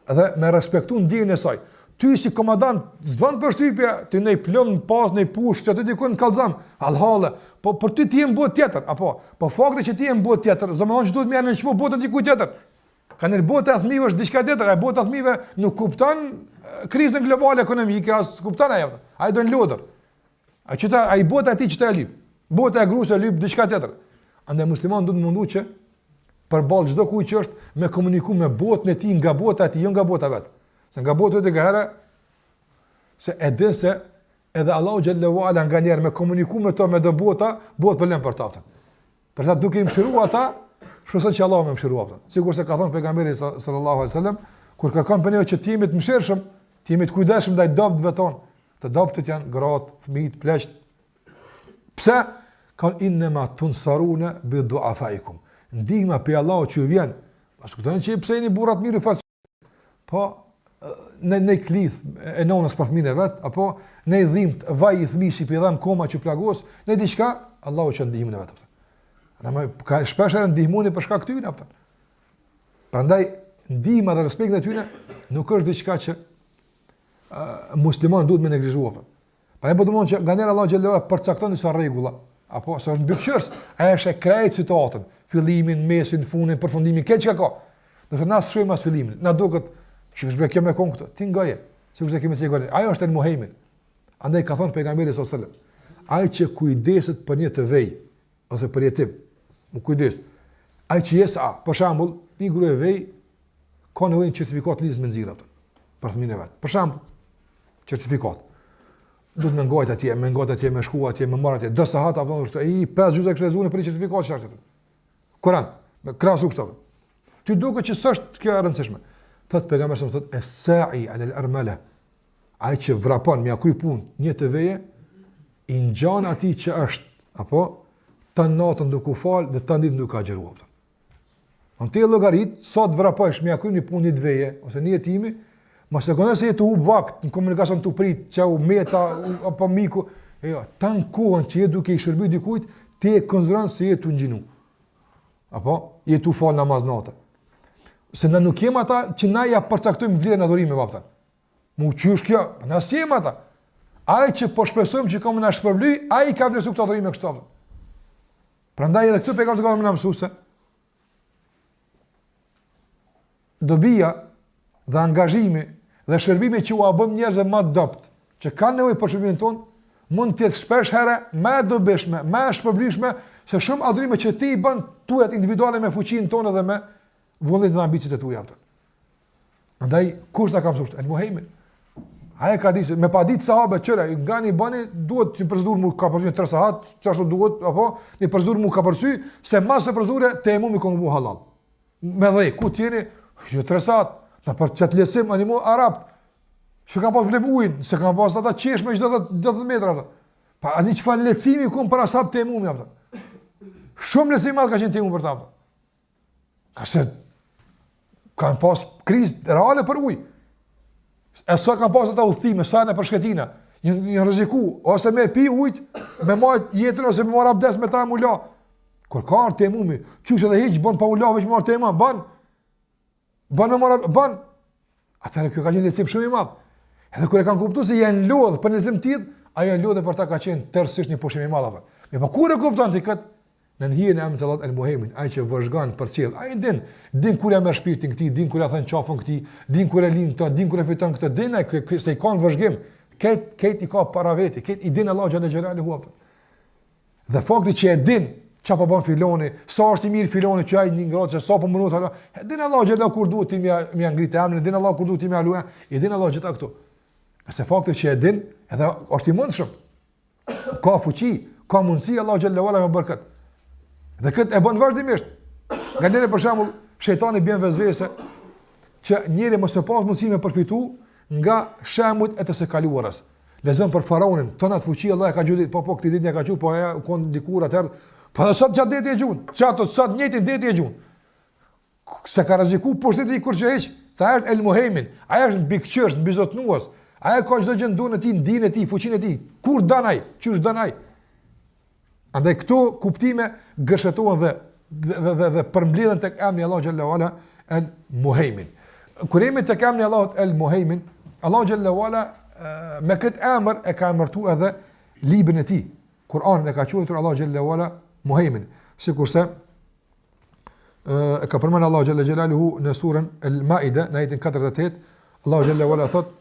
dhe me respektu ndjenjën e saj. Ty si komandant s'bën përshtypje ti në plumb pas në pushkë aty dikun në kallzam, hallhalle, po për ty ti je në botë tjetër, apo po fakti që ti je në botë tjetër, s'domethonë që duhet me nënçmu botën dikujt tjetër. Kanjëherë bota e fëmijëve është diçka tjetër, e bota e fëmijëve nuk kupton krizën globale ekonomike, as kupton ajo. Ai don lodër. A që ta, ai bota e tij që ta e lyp. Bota e gruas e lyp diçka tjetër. Andaj muslimani duhet mundu që përballë çdo kujt që është me komuniku me botën e tij nga bota e tij, jo nga bota vet. Se nga bota e tij ngaherë se e din se edhe Allahu xhelle ue ala nganjëherë me komuniku me to me do bota, bëhet problem për ta. Për ta duke i mëshiruar ata, shpreson që Allahu me mëshiru ata. Sikurse ka thënë pejgamberi sallallahu alajhi wasallam, kur kërkon prej neve që të jemi të mëshirshëm, të jemi të kujdesshëm ndaj dobëtve tonë. Të dobëtit janë gratë, fëmijët, pleqt. Pse? Ka innema tunsaruna bi duafaikum. Ndihma prej Allahut që ju vjen. Mos kuptoni që pse jeni burra të mirë fal. Po në në klith e nonës për fëmijën e vet, apo në i dhimt vaj i fëmijës i pidham koma që plagos, në diçka Allahu çon ndihmën e vet. Na më ka shpesh herë ndihmoni për shkak të tyre apo. Prandaj ndihma dhe respekti i tyre nuk është diçka që uh, musliman duhet me neglizhu. Pa e po të mund që nganjëherë Allahu xhelle ue ala përcakton disa rregulla, apo se është mbikëqyrës, ai e sheh krejt situatën, fillimin, mesin, fundin, përfundimin, krejt çka ka. Do të na shohim as fillimin, na duket që është kjo me kon këto, ti ngoje, sikurse kemi cekur, ajo është el muhejmin. Andaj ka thënë pejgamberi sallallahu alajhi wasallam, ai që kujdeset për një të vej ose për jetim, mu kujdes. Ai që jesa, për shembull, një grua e vej ka nevojë një certifikatë lidhjes me nxjerr atë për fëmijën e vet. Për shembull, certifikatë. Duhet me ngajt atje, me ngajt atje, me shku atje, me marr atje. Do sahat apo kështu, i pesë gjysë kështë lezuar për një certifikatë çfarë. Kur'an, me krahasu kështu. Ty duket që s'është kjo e rëndësishme. Thot pejgamberi sa thot es-sa'i ala al-armala. Ai që vrapon me kry punë një të veje i ngjan atij që është, apo tan natën duke u fal dhe tan ditën duke agjëruar. Në ti llogarit, sa të vrapojsh me ia kry një punë një të veje, ose një jetimi, mos e konë se je tu hup vakt në komunikacion tu prit, që u meta, u, apo miku, e jo, tan kohën që je duke i shërby dikujt, ti e konsideron se je tu ngjinu. Apo, je tu falë namaz nate. Se na nuk jemi ata që na ja përcaktojmë vlerën adhurimeve, a kupton. Mu qysh kjo, po na s'jemi ata. Ai që po shpresojmë që ka me na shpërbly, ai i ka vlerësu këto adhurime kështu. Prandaj edhe këtu pejgamberi ka me na mësu se dobia dhe angazhimi dhe shërbimi që ua bëjmë njerëzve më të dobët, që kanë nevojë për shërbimin tonë, mund të jetë shpesh herë më e dobishme, më e shpërblyeshme se shumë adhurime që ti i bën tuajat individuale me fuqinë tonë dhe me vullnetin dhe ambiciet e tua. Andaj kush na ka mësuar? El Muhejmin. Ai e ka ditë, me pa ditë sahabët çfarë, nga një bani duhet një procedurë mu kapërcy 3 sahat, çashtu duhet, apo një procedurë mu kapërcy, se mas procedure tejemumi kon mu hallall. Me dhe, ku t'jeni? Jo 3 sahat. Na për çat lesim animo arab. S'e kanë pas problem ujin, s'e kanë pas ata çeshme çdo 10 metra. Apo. Pa asnjë çfarë lehtësimi kon për ashab tejemumi apo. Shumë lehtësim madh ka qenë tejemumi për ta. Apo. Ka se kanë pas krizë reale për ujë. E sa kanë pas ata udhëtime, sa nëpër shkretina, një, një rreziku, ose me pi ujt, me majt jetën, ose me marrë abdes me ta mu la. Kur ka ardhë tejemumi, qysh edhe hiç, bën pa u la, veç me marrë tejemum, bën. Bën me marrë, bën. Atëherë kjo ka qenë lehtësim shumë i madh. Edhe kur e kanë kuptuar se janë lodh për lehtësim të tillë, ajo lodhje për ta ka qenë tërësisht një pushim i madh apo. Mirëpo kur e kupton ti kët? Nën hijen e emrit të Allahut El Muhejmin, ai që vëzhgon përcjell, ai din, din kur ja merr shpirtin këtij, din kur ja then qafën këtij, din kur e lin këtë, din kur e fiton këtë, din ai se i ka në vëzhgim. Krejt krejt i ka para veti, krejt i din Allahu xhele xhelaluhu. Dhe fakti që e din çka po bën filoni, sa është i mirë filoni që ai një ngrohtë, sa po mundohet hala. E din Allahu xhela kur duhet ti më më ngrit emrin, e din Allahu kur duhet ti më alua, e din Allahu gjitha këto. Se fakti që e din, edhe është i mundshëm. Ka fuqi, ka mundësi Allahu xhele ue ala me bërë kët. Dhe kët e bën vazhdimisht. Nganjëherë për shembull, shejtani bjen vesvese që njeri mos me pas mundësi me përfitu nga shembujt e të së kaluarës. Lexon për faraonin, tonë atë fuqi Allah e ka gjujt, po po këtij detin e ka çu, po ajo kon dikur atëherë. Po edhe sot qat deti e gjun, qato sot njëjtin deti e gjun. S'e ka rreziku pushteti kurrë hiç. Se ai është El Muhejmin, ai është mbikëqyrës, mbizotnues, ai ka çdo gjë në dorën e tij, në dijen e tij, fuqinë e tij. Kur don ai, qysh don ai. Andaj këto kuptime gërshetohen dhe dhe dhe dhe, dhe përmblidhen tek emri i Allahut xhelle ue ala El Muhejmin. Kur jemi tek emri i Allahut El Muhejmin, Allahu xhelle ue ala me këtë emër e ka emërtuar edhe librin e tij. Kur'anin e ka quajtur Allahu xhelle ue ala Muhejmin, sikurse e ka përmendur Allahu xhelle xhelaluhu në surën El Maide, në ajetin 48, Allahu xhelle ue ala thot: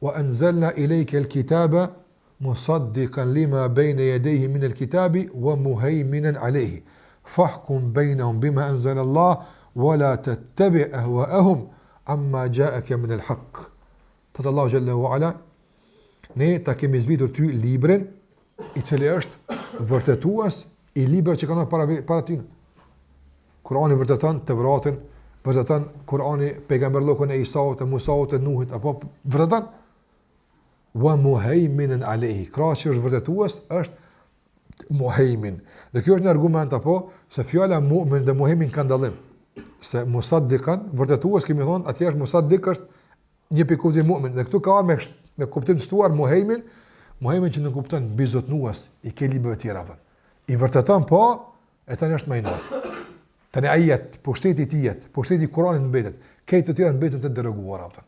"Wa anzalna ilayka al-kitaba musaddiqan lima bayna yadayhi min al-kitabi wa muhaiminan alayhi. Fahkum baynahum bima anzala Allah wa la tattabi' ahwa'ahum amma ja'aka min al-haqq." Thot Allahu xhelle ue ala, ne ta kemi zbritur ty librin i cili është vërtetues i librave që kanë para para ty. Kurani vërteton Tevratin, vërteton Kurani pejgamberllëkun e Isaut, e Musaut, e Nuhit, apo vërteton wa muhaiminan alayhi. Krahas që është vërtetues, është muhaimin. Dhe kjo është një argument apo se fjala mu'min dhe muhaimin kanë dallim. Se musaddiqan, vërtetues kemi thonë, atje është musaddiq është një pikë kuptim mu'min dhe këtu ka ardhur me me kuptim të shtuar muhejmin, muhejmin që nënkupton mbizotnues i krejt librave të tjera apo. I vërteton po, e tani është më i lartë. Tani ai jet, pushteti i tij jet, pushteti i Kuranit mbetet, krejt të tjerat mbeten të deroguara apo.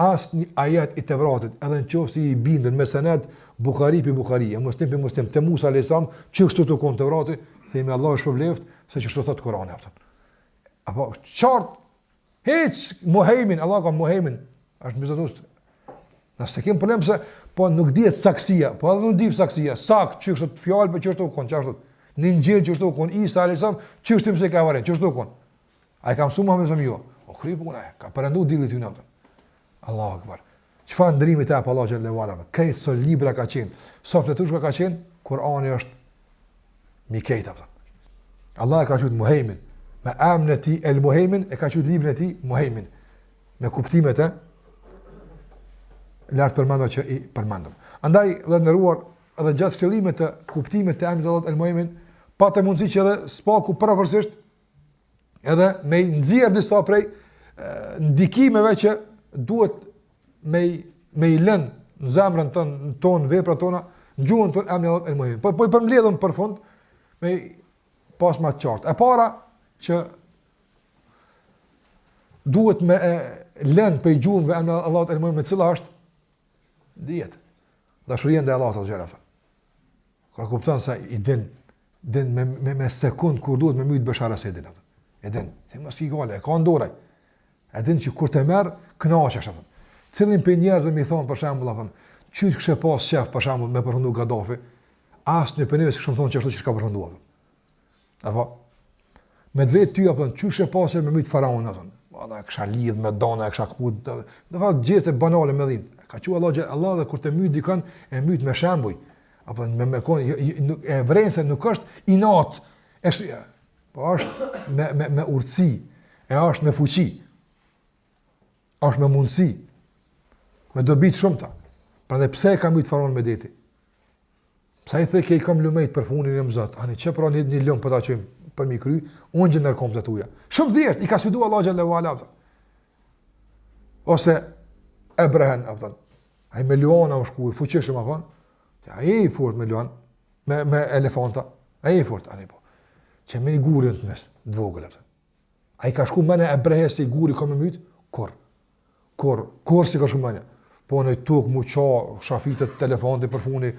Asnjë ajet i Tevratit, edhe në qoftë se i bindën me senet Buhari pi Buhari, e Muslim pi Muslim, te Musa alayhis salam, qështu tu kon Tevrati, themi Allahu shpërbleft se qështu thot Kurani apo. Apo qartë Hiç muhejmin, Allah ka muhejmin, është mbizotnues. Na s'e kemi problem se po nuk dihet saktësia, po edhe nuk dihet saktësia, sakt qështu fjalë po qështu kon, qashtu. Në Inxhil qështu kon Isa alayhis salam, qështu mëse ka varin, qështu kon. A i ka mësuar Muhamedi sallallahu alaihi wasallam? Jo. O kry puna, ka perëndu dilli ty në atë. Allahu akbar. Çfarë ndrimi ta jep Allahu xhelle ue ala? Krejt sa libra ka qenë, sa fletushka ka qenë, Kur'ani është mi krejt apo. Allah e ka quajtur Muhejmin, me emrin e tij El Muhejmin e ka quajtur librin e tij Muhejmin me kuptimet e lartpërmendura që i përmendëm. Andaj, të nderuar, edhe gjatë shtjellimit të kuptimit të emrit të Allahut El Muhejmin, patë mundësi që edhe së paku përafërsisht edhe me i nxjerr disa prej ndikimeve që duhet me i, me i lënë në zemrën tonë, tonë, veprat tona, në gjuhën tonë emri i Allahut El Muhejmin. Po po i përmbledhëm për fund me i pas më të qartë. E para që duhet me e lënë prej gjurmëve emri i Allahut El Muhejmin, cila është dihet. Dashuria ndaj Allahut azze ue xhel. Kur kupton se i din din me me me sekond kur duhet me myt Bashar Asadin apo. E din, se mos i gale, e ka n'dorë. E din që kur të merr, kënaqesh apo. Cilin prej njerëzve mi thon për shembull apo, qysh kishe pas qef për shembull me përfundu Gaddafi, asnjë prej neve s'kishim thonë që ashtu qysh ka përfundu. Apo me të vet ty apo qysh kishe pas qef me myt faraonin apo. Valla kisha lidh me dona, kisha kput. Do thotë gjeste banale me dhimbje. Ka çu Allah Allah dhe kur të myt dikon e myt me shembuj. Apo me me kon jo, jo, nuk e vren se nuk është inat. Është po është me me me urtësi, e është me fuqi. Është me mundësi. Me dobi të shumta. Prandaj pse e ka myt faraonin me deti? Pse i thëke i kam lumejt për fundin e mëzot? Ani që pra një, një lumë për ta qojmë për mi kry, unë gjë nërkom të tuja. Shumë thjesht, i ka sfidu Allah xhelle ue ala. Ose Ebrehen, a kupton. Ai me luana u shku, i fuqishëm, a kupton. Ai i fort me luan, me, me elefanta, ai i fort, ani po. Që me një gurin të mes, të vogël, a kupton. A i ka shku menja Ebrehes se guri ka me myt? Kurr. Kurr, kurr s'i ka shku menja. Po në tokë mu qa, shafitet elefanti për funi,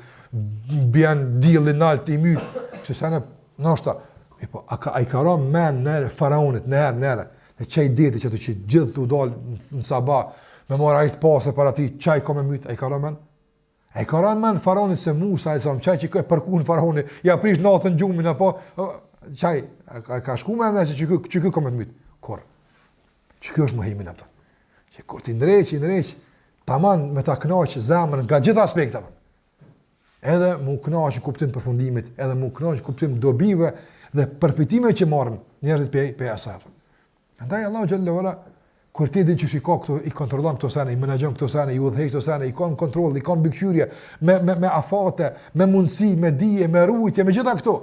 bjen dielli nalt i myt, që se në, nashta. E po, a, ka, a i ka ra men në faraonit, në herë, në herë, në qaj deti që të që gjithë të dalë në sabah, me marrë ajër të pastër para tij, qaj ka me myt, a i ka ra men? A i ka ra men faraonit se Musa, e thëmë, qaj që e përkun faraoni, ja prish natën gjumin, apo, qaj, a ka shku men që që që që ka me të myt? Kurr. Që kjo është muhejmin, a kupton. Që kur t'i ndreq, i ndreq, taman me ta knaq zemrën nga gjitha aspektet. Edhe mu knaq kuptim përfundimit, edhe mu knaq kuptim dobive dhe përfitimeve që marrin njerëzit prej, prej asaj. Andaj Allahu xhelle ue ala kur ti din që i ka këto, i kontrollon këto sene, i menaxhon këto sene, i udhëheq këto sene, i ka në kontroll, i ka në mbikëqyrje, me me me afate, me mundësi, me dije, me rujtje, me gjitha këto.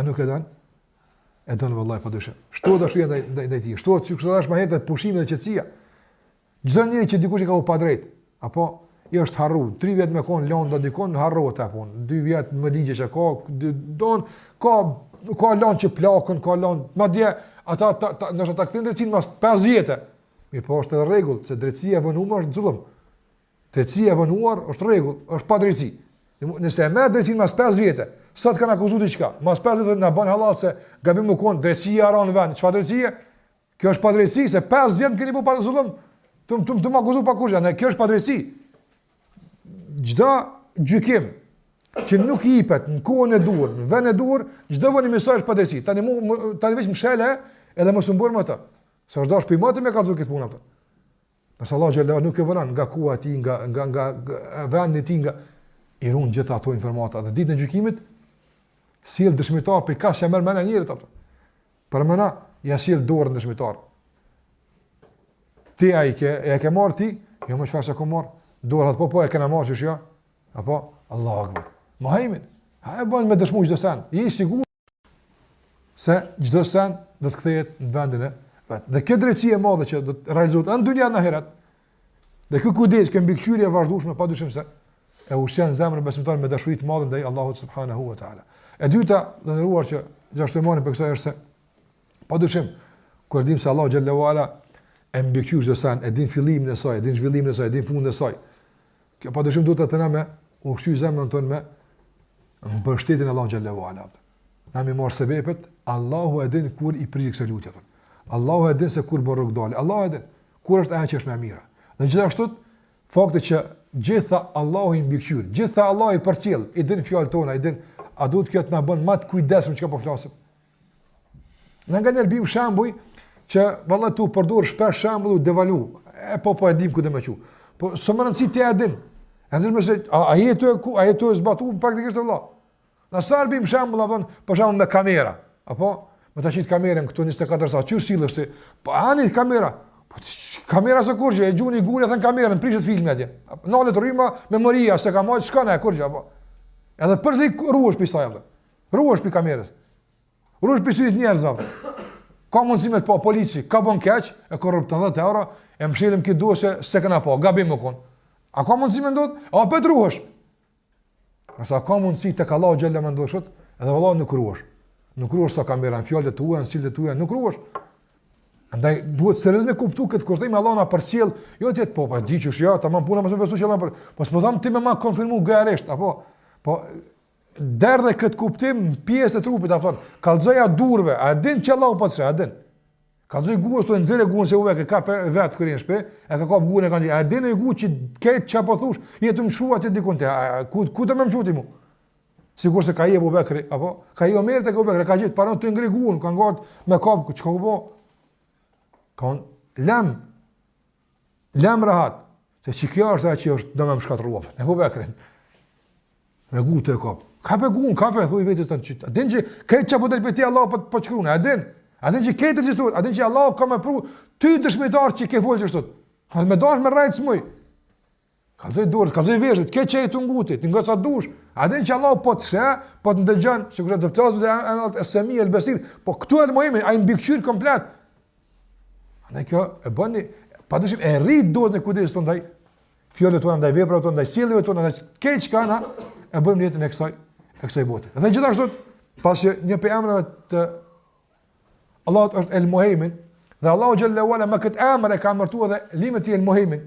A nuk e don? E don vallahi pa dyshim. Shtohet dashuria ndaj ndaj ndaj tij. Shtohet sikur thashë më herët pushimi dhe qetësia. Çdo njeri që dikush i ka u padrejt, apo i është harru, 3 vjet me kon lënda dikun harrohet ajo punë. 2 vjet me ligje që ka, don ka ka lënë që plakën, ka lënë, madje ata ta, ta, ndoshta ta kthejnë drejtësinë mas 5 vjetë. Mirëpo është edhe rregull se drejtësia e vonuar është zullum. Drejtësia e vonuar është rregull, është padrejtësi. Nëse e merr drejtësinë mas 5 vjetë, sot kanë akuzuar diçka, mas 5 vjetë na bën hallall se gabim u kon, drejtësia ra në vend, çfarë drejtësie? Kjo është padrejtësi se 5 vjet më keni bërë pa zullum. Tu tu tu më akuzu pa kurrgjë, ne kjo është padrejtësi. Çdo gjykim që nuk i jepet në kohën e duhur, në vendin e duhur, çdo vonim i saj është padrejtësi. Tani mu tani veç mshele edhe mos u mburr me të. Se është dashur pimati me kallzu këtë punë atë. Nëse Allahu xhel-le nuk e vonon nga koha e tij, nga nga nga vendi i tij, nga i ruan gjithë ato informata dhe ditën e gjykimit sjell dëshmitar për ka s'ia merr mendja njerit apo. Përmena, ja sjell dorën dëshmitar. Ti a i ke, e ke marrë ti? Jo më çfarë s'e kam marrë? Dorën po po e kena marrë qysh jo? Apo Allahu akbar. Muhejmin, ha e bën me dëshmu çdo sen. Je i sigurt se çdo sen do të kthehet në vendin e vet. Dhe kjo drejtësi e madhe që do të realizohet në dynja në ahiret. Dhe ky kujdes, kjo mbikëqyrje e vazhdueshme padyshim se e ushqen zemrën e besimtarit me dashuri të madhe ndaj Allahut subhanahu wa taala. E dyta, të nderuar që gjithashtu e marrim prej kësaj është se padyshim kur dim se Allahu xhel-le ue ala e mbikëqyr çdo sen, e din fillimin e saj, e din zhvillimin e saj, e din fundin e saj. Kjo padyshim duhet të na me ushqy zemrën tonë me mbështetjen e Allahut xhel-le ue ala. Na m'i marr sebepet, Allahu e din kur i përgjigjet kësaj lutje. Allahu e din se kur bën rrugdalje. Allahu e din kur është ajo që është më e mira. Dhe gjithashtu fakti që gjitha Allahu i mbikëqyr, gjitha Allahu i përcjell, i din fjalët tona, i din a duhet kjo të na bën më të kujdesshëm çka po flasim. Na nganjëherë bim shembuj që valla tu përdor shpesh shembull u devalu. E po po e dim ku do me çu. Po s'o me rëndësi ti e din. E din mëse a, a je tu e ku a je tu e zbatu praktikisht vëlla. Na sa bim shembull apo për shembull me kamera. Apo me ta qit kamerën këtu 24 sa qysh sillesh ti? Po ani kamera. Po kamera s'o kurgjë, e gjuni gurë thën kamerën, prishet filmi atje. Nalet rryma, memoria s'e ka marrë çka na kurgjë apo. Edhe përsëri ruhesh pi saj apo. Ruhesh pi kamerës. Ruhesh pi syrit njerëzve apo. Ka mundësi me të pa polici, ka bën keq, e korrupton 10 euro, e mshelim këtë dosje s'e kena pa, gabim u kon. A ka mundësi me ndodh? A opet ruhesh? Nëse ka mundësi tek Allahu xhel-le me ndodh kështu, edhe vëlla nuk ruhesh. Nuk ruhesh sa kamera në fjalët tua, në sjelljet tua, nuk ruhesh. Andaj duhet seriozisht me kuptu këtë kur themi Allah na përcjell, jo të jetë po, po di qysh jo, tamam puna mos më besu që Allah për, po s'po tham ti me ma konfirmu gojërisht, apo po derdhe këtë kuptim në pjesë të trupit, apo kallzoja durve, a din që Allahu po të sheh, a din. Kallzoj guhës të nxjerrë guhën se u e ka pe vet kur në shtëpi, e ka kap guhën e kanë. A din e guhë që këtë çka po thosh, je tu më shkruar aty dikun te. Ku ku do më çuti mu? Sikurse ka hi Ebu Bekri, apo ka hi Omeri tek Ebu Bekri, ka gjet para tu ngri guhën, ka ngat me kap çka u bë. Ka lem lem rahat. Se që kjo është ajo që është do me më shkatërrua. Ebu Bekrin. Me guhë të e kap. Ka pe guhën, ka fe, thuj vetes të qytë. A din që këtë që po del për ti Allah po, po të shkrun, a din? A din që këtë regjistrohet, a din që Allah ka me pru ty dëshmitar që ke folë qështu. A me dash me rrejtë s'muj. Kallzoj dorët, kallzoj veshët, këtë që je tu ngu ti, ti ngo sa dush. A din që Allah po të sheh, po të ndëgjon, sikur të flasim dhe Es-Semi El-Besir, po këtu e muhimi, ai mbikëqyr komplet. Andaj kjo e bëni, pa dyshim e rrit dozën e kujdesit ndaj fjalëve tona, ndaj veprave tona, ndaj sjelljeve tona, ndaj krejt çka na e bëjmë në jetën e kësaj e kësaj bote. Dhe gjithashtu, pasi një prej emrave të Allahut është El Muhejmin, dhe Allahu xhel-le ue ala me këtë emër e ka emërtuar edhe librin e tij El Muhejmin.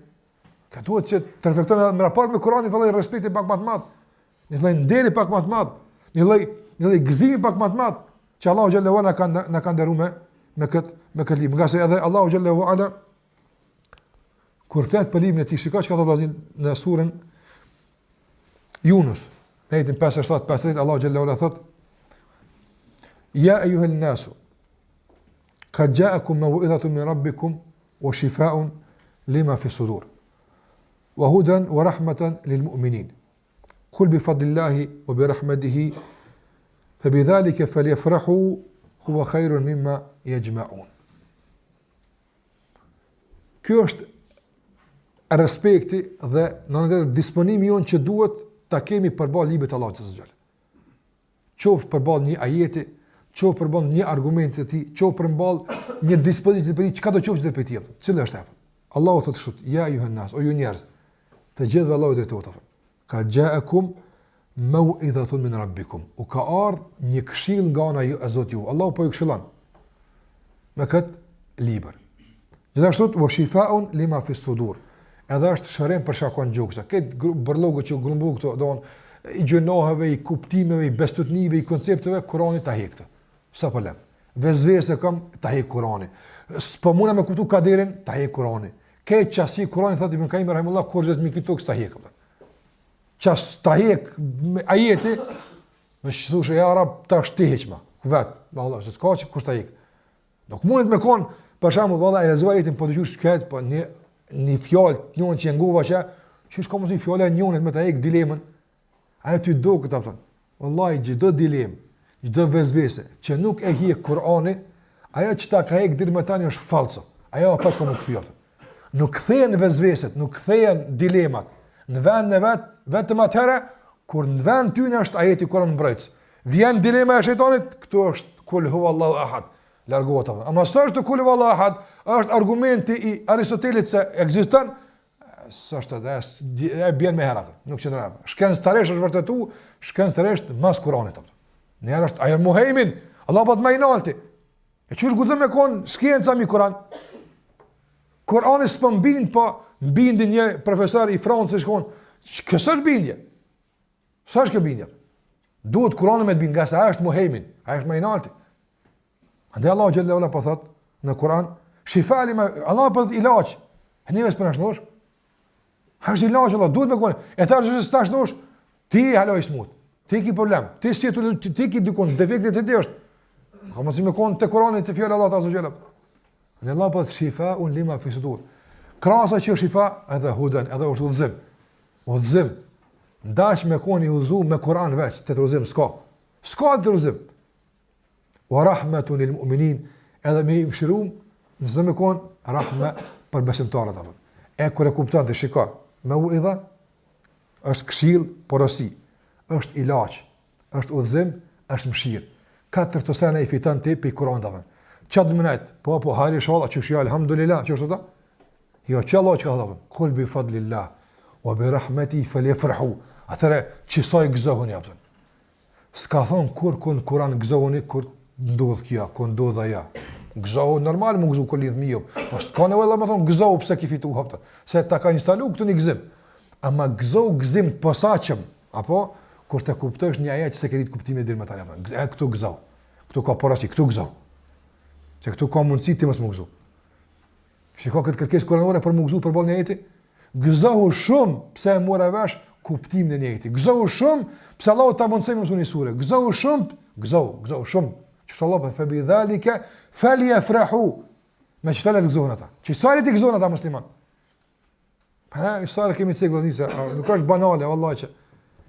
Ka duhet që të reflektojmë edhe në raport me Kur'anin, një lloj respekti pak më të madh, një lloj nderi pak më të madh, një lloj një lloj gëzimi pak më të madh që Allahu xhel-le ue ala na ka na ka nderuar me me këtë me këtë libër. Ngase edhe Allahu xhel-le ue ala Kur flet për librin e tij, shiko çka thotë vëllazën në surën Yunus, në ajetin 57, 58 Allahu xhel-le ue ala thot: Ja ejuhen nasu, kad ja'akum maw'izatun min rabbikum wa shifaa'un lima fi sudur. Wa hudan wa rahmatan lil mu'minin. Kul bi fadlillahi wa bi rahmatihi fa bi dhalika falyafrahu huwa khairun mimma yajma'un. Ky është respekti dhe në anën tjetër disponimi jonë që duhet ta kemi përballë librit të Allahut azze ue xhel. Qoftë përballë një ajeti, qoftë përballë një argumenti të tij, qoftë përballë një dispozite të tij, çka do qoftë që të tij. Cila është ajo? Allahu thotë kështu, ja ejjuhen nas, o ju njerëz, të gjithëve Allahu drejtohet apo. Kad ja'akum mau'izatun min rabbikum. U ka ardh një këshill nga ana e Zotit juaj. Allahu po ju këshillon me kët libër. Gjithashtu wa shifaun lima fi sudur. Edhe është shërim për çka ka n'gjoksa. Këtë bërllogu që grumbull këto, don i gjynaheve, i kuptimeve, i bestytnive, i koncepteve, Kurani ta hek këto. S'ka problem. Vesvese kam ta hek Kurani. S'po muna me kuptu kaderin, ta hek Kurani. Ke qasi Kurani thotë Ibn Kajimi rahimullah kur gjithë mi këtu ta hek. Qas ta hek ajeti, me që thushe ja rab tash ti heqma. Vet, Allah, se s'ka që kush ta hek. Nuk mundet me kon, për shembull, valla e lexova ajetin, po dëgjush këtë, po një një fjalë të njën që e ngova që qysh ka mundsi fjala e njënit me ta hek dilemën. Ajo ty duket apo? Wallahi çdo dilemë, çdo vesvese që nuk e hek Kur'ani, ajo që ta ka hek deri më tani është fallco. Ajo apet ka m'u kthy. Nuk kthehen vesveset, nuk kthehen dilemat në vend në vet, vetëm atëherë kur në vend tyne është ajeti Kur'an mbrojtës. Vjen dilema e shejtanit, këtu është kul hu Allahu ahad. Largohet apo. Ama s'është kul hu Allahu ahad, është argumenti i Aristotelit se ekziston, s'është edhe e bjen me herë atë. Nuk qëndron. Shkencëtarisht është vërtetu, shkencëtarisht mas Kuranit apo. Në është ajo muhejmin, Allahu po të më i nalti. E qysh guxon me kon shkenca mi Kuran? Kurani s'po mbind, po mbindi një profesor i Francës shkon. Kjo s'është bindje. S'është kjo bindje? Duhet Kurani me të bind, ngase ai është muhejmin, ai është më i nalti. Andaj Allahu xhelle ue ala po thot në Kur'an, shifa lima, Allah po thot ilaç. E neve s'po na shnosh. A është ilaç Allah, duhet me konë. E thash se s'ta shnosh, ti hala i smut. Ti ki problem, ti si ti, ti ki dikun, defekti te ti është. Ka mundësi me konë te Kurani te fjala Allahut azze ue xhel. Dhe Allah po thot shifa un lima fi sudur. Krahas që është shifa edhe huden, edhe është udhëzim. Udhëzim. N'dash me kon i udhëzu me Kur'an veç, tjetër udhëzim s'ka. S'ka tjetër udhëzim. Wa rahmetun lil mu'minin, edhe me i mëshirum, nëse me kon rahme për besimtarët apo. E kur e kupton ti shiko, meuidha është këshill, porosi, është ilaç, është udhëzim, është mëshirë. Katër këto sene i fiton ti pi Kur'anit apo. Çka do më nejt? Po po hajr inshallah, qysh jo alhamdulillah, qysh do? Jo, që Allah që ka thënë, kul bi fadlillah, wa bi rahmeti feljefrahu, atëherë, qësaj gëzohuni, apëtën. S'ka thonë kurkun n'Kuran gëzohuni, kur ndodh kjo, kur ndodh ajo. Gëzohu, normal me u gëzu kur lind fëmiju, po s'ka nevojë Allah me thonë gëzohu pse ki fitu, apëtën. Se ta ka instalu këtë një gëzim. Ama gëzohu gëzim të posaçëm, apo, kur të kuptosh një ajet që s'e ke ditë kuptimin deri më tani, apëtën. E këtu gëzohu, këtu ka porosi, këtu gëzohu. Se këtu ka mundësi ti mos me u gëzu. Shiko këtë kërkesë kuranore për m'u gëzu përballë një ajeti? Gëzohu shumë pse e more vesh kuptimin e një ajeti. Gëzohu shumë pse Allahu ta mundësoi me mësu një sure. Gëzohu shumë, gëzohu, gëzohu shumë. Që Allah po fe bi dhalike feljefrahu. Me qëto le të gëzohen ata. Qësaj le të gëzohen ata musliman. Ha, i sa kemi cekë vëllazëri, nuk është banale vallahi që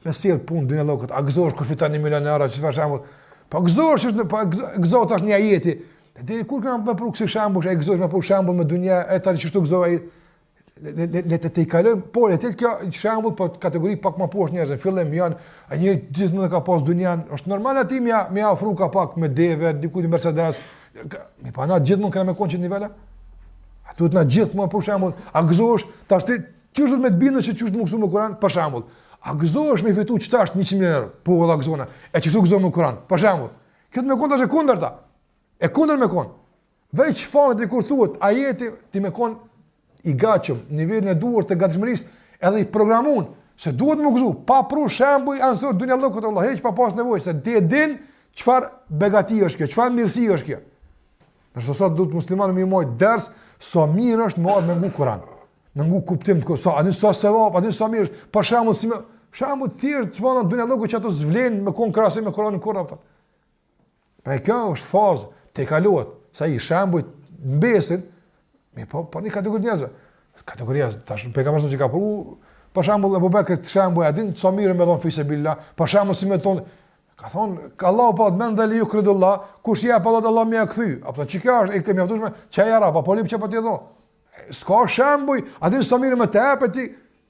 me sjell punë dynjallëkut, a gëzohesh kur fiton 1 milion euro, çfarë shembull? Po gëzohesh është po gëzohesh tash një ajeti. Deri kur kanë me pru kësi shembull, e gëzohesh me pru shembull me dynja, e tani qështu gëzohesh ai. Le le le të tejkalojmë, po le të jetë kjo shembull, po kategori pak më poshtë njerëz, në fillim janë, a një gjithmonë ka pas dynjan, është normal aty me me afru ka pak me deve, diku në Mercedes, mi pa na gjithmonë kena me kon n'qit nivel. A duhet na gjithmonë për shembull, a gëzohesh tash ti qysh duhet me të bindur që qysh me u gëzu me Kur'an për shembull. A gëzohesh me fitu qetash 100 milionë euro? Po valla gëzona. E qështu gëzohem me Kur'an? Për shembull. Kjo me kon tash e kundërta. E kundër me kon. Veç fakti kur thuhet ajeti ti me kon i gatshëm, nivelin e duhur të gatishmërisë, edhe i programun se duhet me u gëzu, pa pru shembuj anësor dynjallëkut Allah hiç pa pas nevojë se ti e din çfarë begati është kjo, çfarë mirësi është kjo. Nështë sot duhet muslimanët me majt ders, sa mirë është me ardhë me ngu Kuran, me ngu kuptim të sa, a din sa sevap, a din sa mirë është, për shembull, si me, shembull të tjerë të thonë dynjallëku që ato s'vlen me kon krahasim me Kuranin kurrë, apëton. Pra kjo është fazë, tejkalohet, sa i shembujt mbesin, me po, po një kategori njerëzve, kategoria, tash pejgamberi që ka pru, për shembull Ebu Bekr të shembuj, a din sa mirë me dhon fi sebillah, për shembull si me thonë, Ka thonë, ka Allahu po men dhel-ledhi jukridullah, kush i jep Allahut Allah me ja kthy. Apo që kjo është e kemi mjaftueshme, që ja rab, apo lip që po ti dho. S'ka shembuj, a din sa mirë me të jep ti.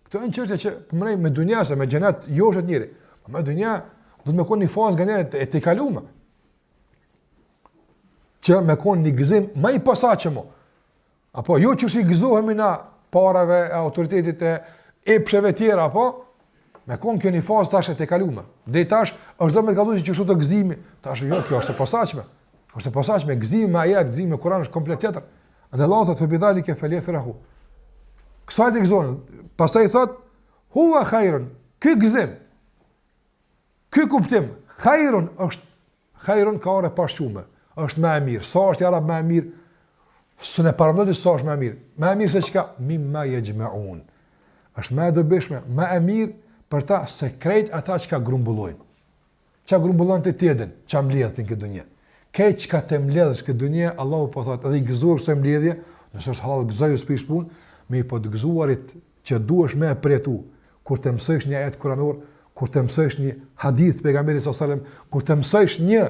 Këto janë çështje që po mrej me dunja se me xhenet jo është njëri. Po me dunja do të më kon një fazë nganjëherë e tejkalume. Që me konë një gëzim ma i posaçëm. Apo jo qysh i gëzohemi na parave e autoritetit e epsheve tjera, apo me konë kjo një fazë tash e tejkalume. Deri tash është do me të kallzu që qështu të gëzimi, tash jo, kjo është e posaçme. Është e posaçme, gëzimi me ajet, gëzimi me Kur'an është komplet tjetër. Andaj Allahu thotë fe bidhalike feljefrahu. Kësaj të gëzohen. Pastaj thotë huwa khairun. Ky gëzim. Ky kuptim, khairun është khairun ka ardh e pashqume. Është më e mirë. Sa është ja Rab më e mirë? S'e paramendoj sa është më e mirë. Më e mirë se çka? Mimma yajma'un. Është më e dobishme, më e mirë për ta se krejt ata çka grumbullojnë. Çka grumbullon ti ti e din, çka mbledh ti në këtë dunja. Krejt çka të mbledhësh këtë dunja, Allahu po thotë, edhe i gëzuar kësaj mbledhje, nëse është halal gëzoju s'prish punë, mirëpo të gëzuarit që duhesh me e përjetu, kur të mësojsh një ajet kuranor, kur të mësojsh një hadith të pejgamberit sallallahu alajhi wasallam, kur të mësojsh një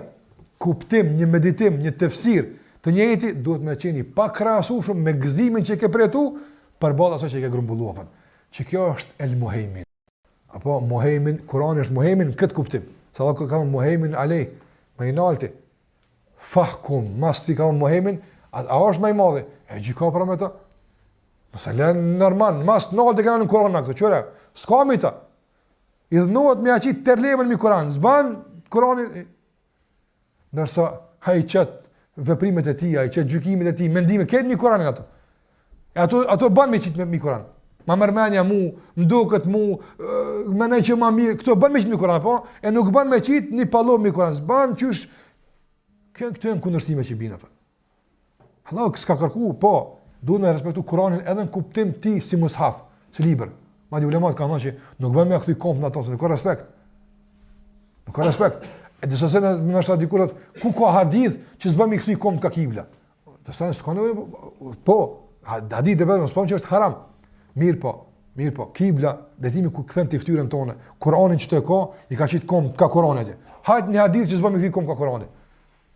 kuptim, një meditim, një tefsir të një ajeti, duhet me qenë i pakrahasueshëm me gëzimin që ke përjetu përballë asaj që ke grumbulluar. Që kjo është el muhejmin. Apo muhejmin, Kurani është muhejmin në këtë kuptim. Se Allah ka thënë muhejmin alej, më i nalti. Fahkum, masi ka thënë muhejmin, a, a është më i madhi? E gjyko pra me të. Mësale normal, mas nalti kena në Kuran në këto, qyre, s'ka mi ta. Idhnohet me ia qitë terlemën mi Kuran, s'ban Kurani, Ndërsa ai qet veprimet e tij, ai qet gjykimet e tij, mendimet, krejt mi Kuranin ato. E ato ato bën me qit me mi Kuran. Ma merr menja mu, më duket mu, mendoj që ma mirë, këto bën me qit mi Kuran, po, e nuk bën me qit një pallomë mi Kuran, s'bën qysh. Kjo këto janë kundërshtime që bin apo. Allahu s'ka kërku, po, duhet me respektu Kuranin edhe në kuptim ti si mushaf, si libër. Madje ulemat kanë thënë që nuk bën me kthy komt në ato, se nuk ka respekt. Nuk ka respekt. E disa se në nështë dikur thotë, ku ka hadith që s'bën me kthy komt ka kibla? Do të thonë s'ka nevojë, po, hadith e vetëm s'po që është haram. Mirë po, mirë po, kibla, drejtimi ku kthen ti fytyrën tonë, Kuranin që të ka, i ka qit komt ka Kurani atje. Hajt një hadith që s'bën me kthy komt ka Kurani.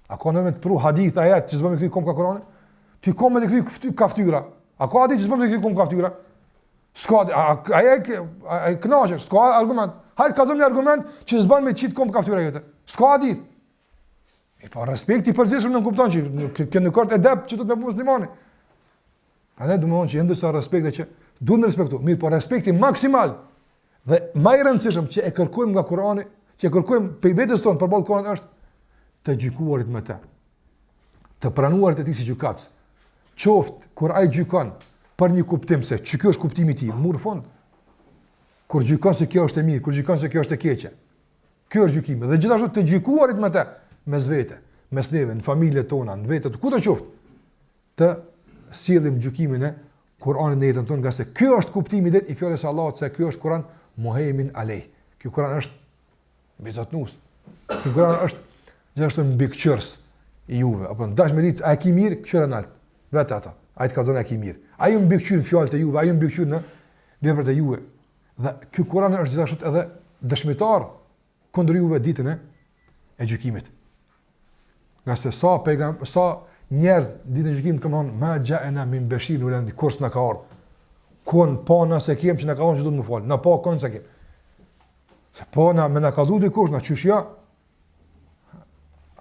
A ka nevojë të pru hadith ajet që s'bën me kthy komt ka Kurani? Ti komt me kthy ka fytyra. A ka hadith që s'bën me kthy komt ka fytyra? S'ka, a, a, a, a, a kënaqesh, s'ka argument. Hajt kallzom një argument që s'bën me qit komt ka fytyra jote. S'ka hadith. Mirëpo respekti i përgjithshëm nënkupton që nuk kjo nuk është edep që do të bëjë muslimani. Prandaj domethënë që janë disa respekte që duhet me respektu. Mirëpo respekti maksimal dhe më i rëndësishëm që e kërkojmë nga Kurani, që e kërkojmë prej vetes tonë përballë Kuranit është të gjykuarit me të. Të pranuarit e tij si gjykatës. Qoftë kur ai gjykon për një kuptim se që kjo është kuptimi i tij, mur fund. Kur gjykon se kjo është e mirë, kur gjykon se kjo është e keqe. Kjo është gjykimi. Dhe gjithashtu të gjykuarit me të, mes vete, mes neve, në familjet tona, në vete, kudo qoftë, të sjellim gjykimin e Kur'anit në jetën tonë, ngase kjo është kuptimi i drejtë i fjalës së Allahut se kjo është Kur'an muhejmin alejh. Ky Kur'an është mbizotnues. Ky Kur'an është gjithashtu mbikëqyrës i juve. Apo n'dash me ditë a e ki mirë, kqyre nalt. Vetë ato. Ai të kallzon a e ki mirë. Ai ju mbikëqyr fjalët e juve, ai ju mbikëqyr në veprat e juve. Dhe ky Kur'an është gjithashtu edhe dëshmitar kundër juve ditën e e gjykimit. Ngase sa pejgam, sa njerëz ditën e gjykimit kanë thonë ma xhaena min beshirin wala nadhir kurrë s'na ka ardhur. Kon pa na s'e kem që na ka thonë që duhet më fal. Na pa kon s'e kem. Se po na me na kallzu dikush na qysh ja.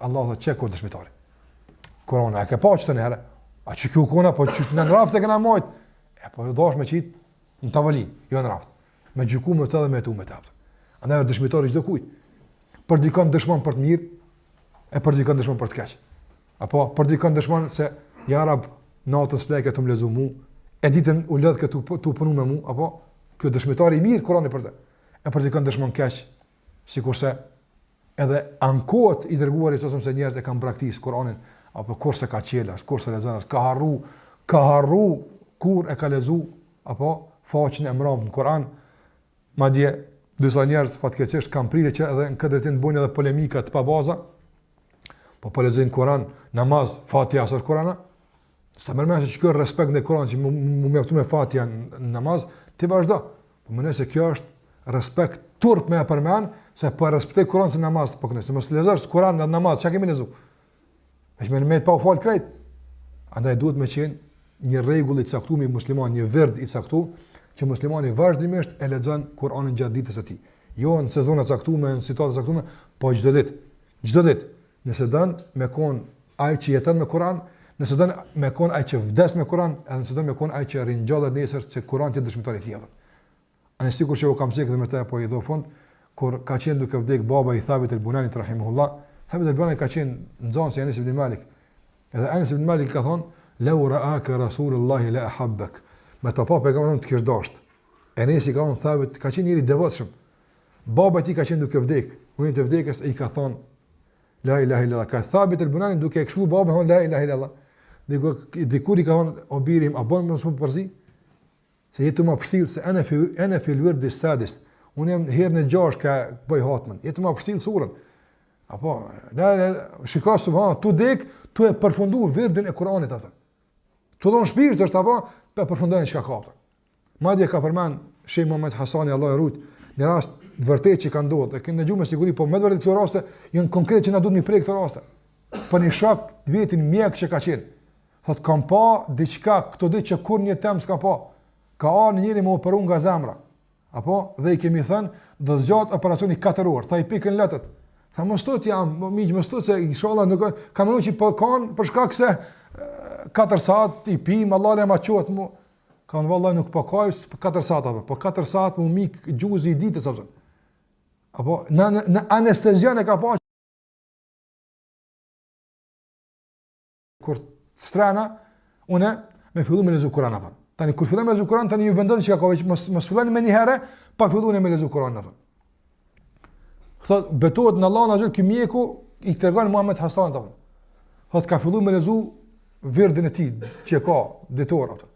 Allah thotë qe ku dëshmitari. Kurani, a ke pa qëtë herë? A që kjo kona, po që në raft e kena majt? E po do me qitë në tavolinë, jo në raft. Me gjyku me të dhe me jetu me të. Andaj është dëshmitari i çdokujt. Për dikon dëshmon për të mirë, e për dikon dëshmon për të keq. Apo për dikon dëshmon se ja rab natën s'flejke tu m'lexu mu, e ditën u lodhke tu tu punu me mu, apo kjo dëshmitari i mirë Kurani për të. E për dikon dëshmon keq, sikurse edhe ankohet i dërguari sa se njerëzit e kanë braktis Kur'anin, apo kurrë s'e ka çel, as kurrë s'e lexon, ka harru, ka harru kur e ka lexu apo faqen e mbramë në Kur'an, madje disa njerëz fatkeqësisht kanë prirje që edhe në këtë drejtim të bëjnë edhe polemika të pabaza, po po lexojnë Kur'an, namaz, Fatiha s'është Kur'an, S'ta merr mendja se kjo është respekt ndaj Kur'anit që mu mjaftu me Fatiha në namaz, ti vazhdo. Po mendoj se kjo është respekt turp me e përmend se po e respektoj Kur'anin se namaz po këndoj. Se mos lexosh Kur'an në namaz, çka kemi lexu? Veç me met pa u fal krejt. Andaj duhet me qenë një rregull i caktuar i musliman, një verd i caktuar që muslimani vazhdimisht e lexon Kur'anin gjatë ditës së tij. Jo në sezona të caktuara, në situata të caktuara, po çdo ditë. Çdo ditë. Nëse don me kon. Ai që jeton me Kur'an, nëse don me kon ai që vdes me Kur'an, edhe nëse don me kon ai që ringjallet nesër se Kur'ani të jetë dëshmitar i tij. Ani sikur që u kam cekë dhe me të po i do fund, kur ka qenë duke vdek baba i Thabit el Bunanit rahimahullah, Thabit el Bunani ka qenë nxënës i Enes ibn Malik. Edhe Enes ibn Malik ka thonë, "Lau ra'aka Rasulullah la ahabbak." Me të pa pejgamberi të kish dashtë. Enesi ka thonë Thabit, ka qenë njeri i devotshëm. Baba i tij ka qenë duke vdek. Në momentin e vdekjes i ka thonë La ilaha illallah. Ka Thabit el Bunani duke e këshillu babën thonë la ilaha illallah. Dikur dikur i ka thonë o biri im, a bën mos më përzi? Se je tu ma pështill se ene fi ene fil wirdi sadis. Unë jam herën e gjashtë ka bëj hatmën. Je tu ma pështill surën. Apo, la la shiko subhan, tu dek, tu e përfundu virdin e Kuranit atë. Tu dhon shpirt është apo, po përfundojnë çka ka atë. Madje ka përmend Sheh Muhammad Hasani Allahu e rujt, një rast të vërtetë që ka ndodhur, e keni dëgjuar me siguri, po me të vërtetë këto raste janë konkrete që na duhet mi prek këto raste. Për një shok të vetin mjek që ka qenë. Thot kam pa diçka këto ditë që kurrë në jetën tem s'kam pa. Ka ardhur një njeri me operu nga zemra. Apo dhe i kemi thënë do të zgjat operacioni 4 orë, tha i pikën lotët. Tha mos tut jam, më migj mos tut se inshallah nuk ka menduar që po kanë për shkak se 4 saat i pim, Allah e ma qohet mu. Ka thënë vallahi nuk po kaj 4 saat apo, po 4 saat mu mik gjuzi i ditës apo. Apo në në, në anestezion e ka pa kur strena, une me fillu me lezu Kur'an apo. Tani kur fillon me lezu Kur'an tani ju vendoni çka ka veç mos mos filloni me një herë pa fillu me lezu Kur'an apo. Thot betohet në Allahun azze ky mjeku i tregon Muhamet Hasan apo. Thot ka fillu me lezu virdin e tij që ka ditor apo.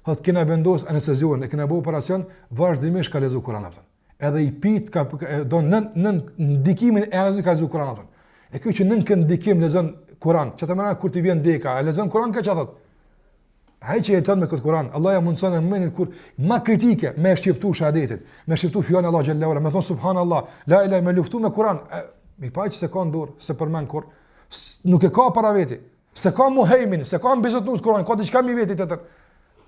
Thot kena vendos anestezion, e kena bë operacion, vazhdimisht ka lezu Kur'an apo. Edhe i pit ka do nën nën ndikimin e anestezionit ka lezu Kur'an apo. E ky që nën këtë ndikim lexon Kur'an, çka të mendon kur ti vjen deka, e lexon Kur'an këtë çfarë thot? Ai që jeton me këtë Kur'an, Allah ja mundson në momentin kur më kritike me shqiptu shahadetin, me shqiptu fjalën e Allahut xhelle ue ala, me thon subhanallah, la ilaha me luftu me Kur'an, mi pa që se ka n'dorë, se përmend kur, nuk e ka para veti, se ka muhejmin, se ka mbizotnues Kur'an, ka diçka mi veti tjetër.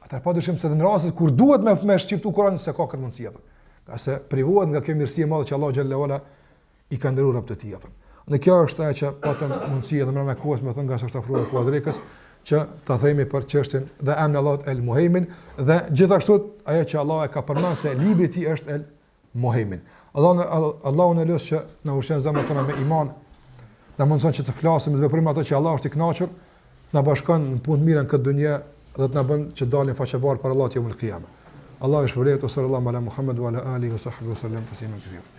Atëherë pa dyshim se edhe në rastet kur duhet me me shqiptu Kur'an se ka këtë mundësi apo. Ngase privohet nga kjo mirësi e madhe që Allahu xhelle ue ala i ka nderuar robët e tij apo. Dhe kjo është ajo që patëm mundësi edhe mbrenda kohës me thënë ngase është afruar koha e drekës që ta themi për çështjen dhe emrin e Allahut El Muhejmin dhe gjithashtu ajo që Allah e ka përmendur se libri i tij është El Muhejmin. Allahu Allahun e lus që na ushqen zemrat tona me iman, na mundson që të flasim dhe të veprojmë ato që Allah është i kënaqur, na bashkon në punë të mira në këtë dunja dhe të na bën që dalim faqebardhë para Allahut jeumul kijame. Allahu ju shpërbleftë, sallallahu ala Muhammed wa ala alihi wa sahbihi wa sallam tasliman katira.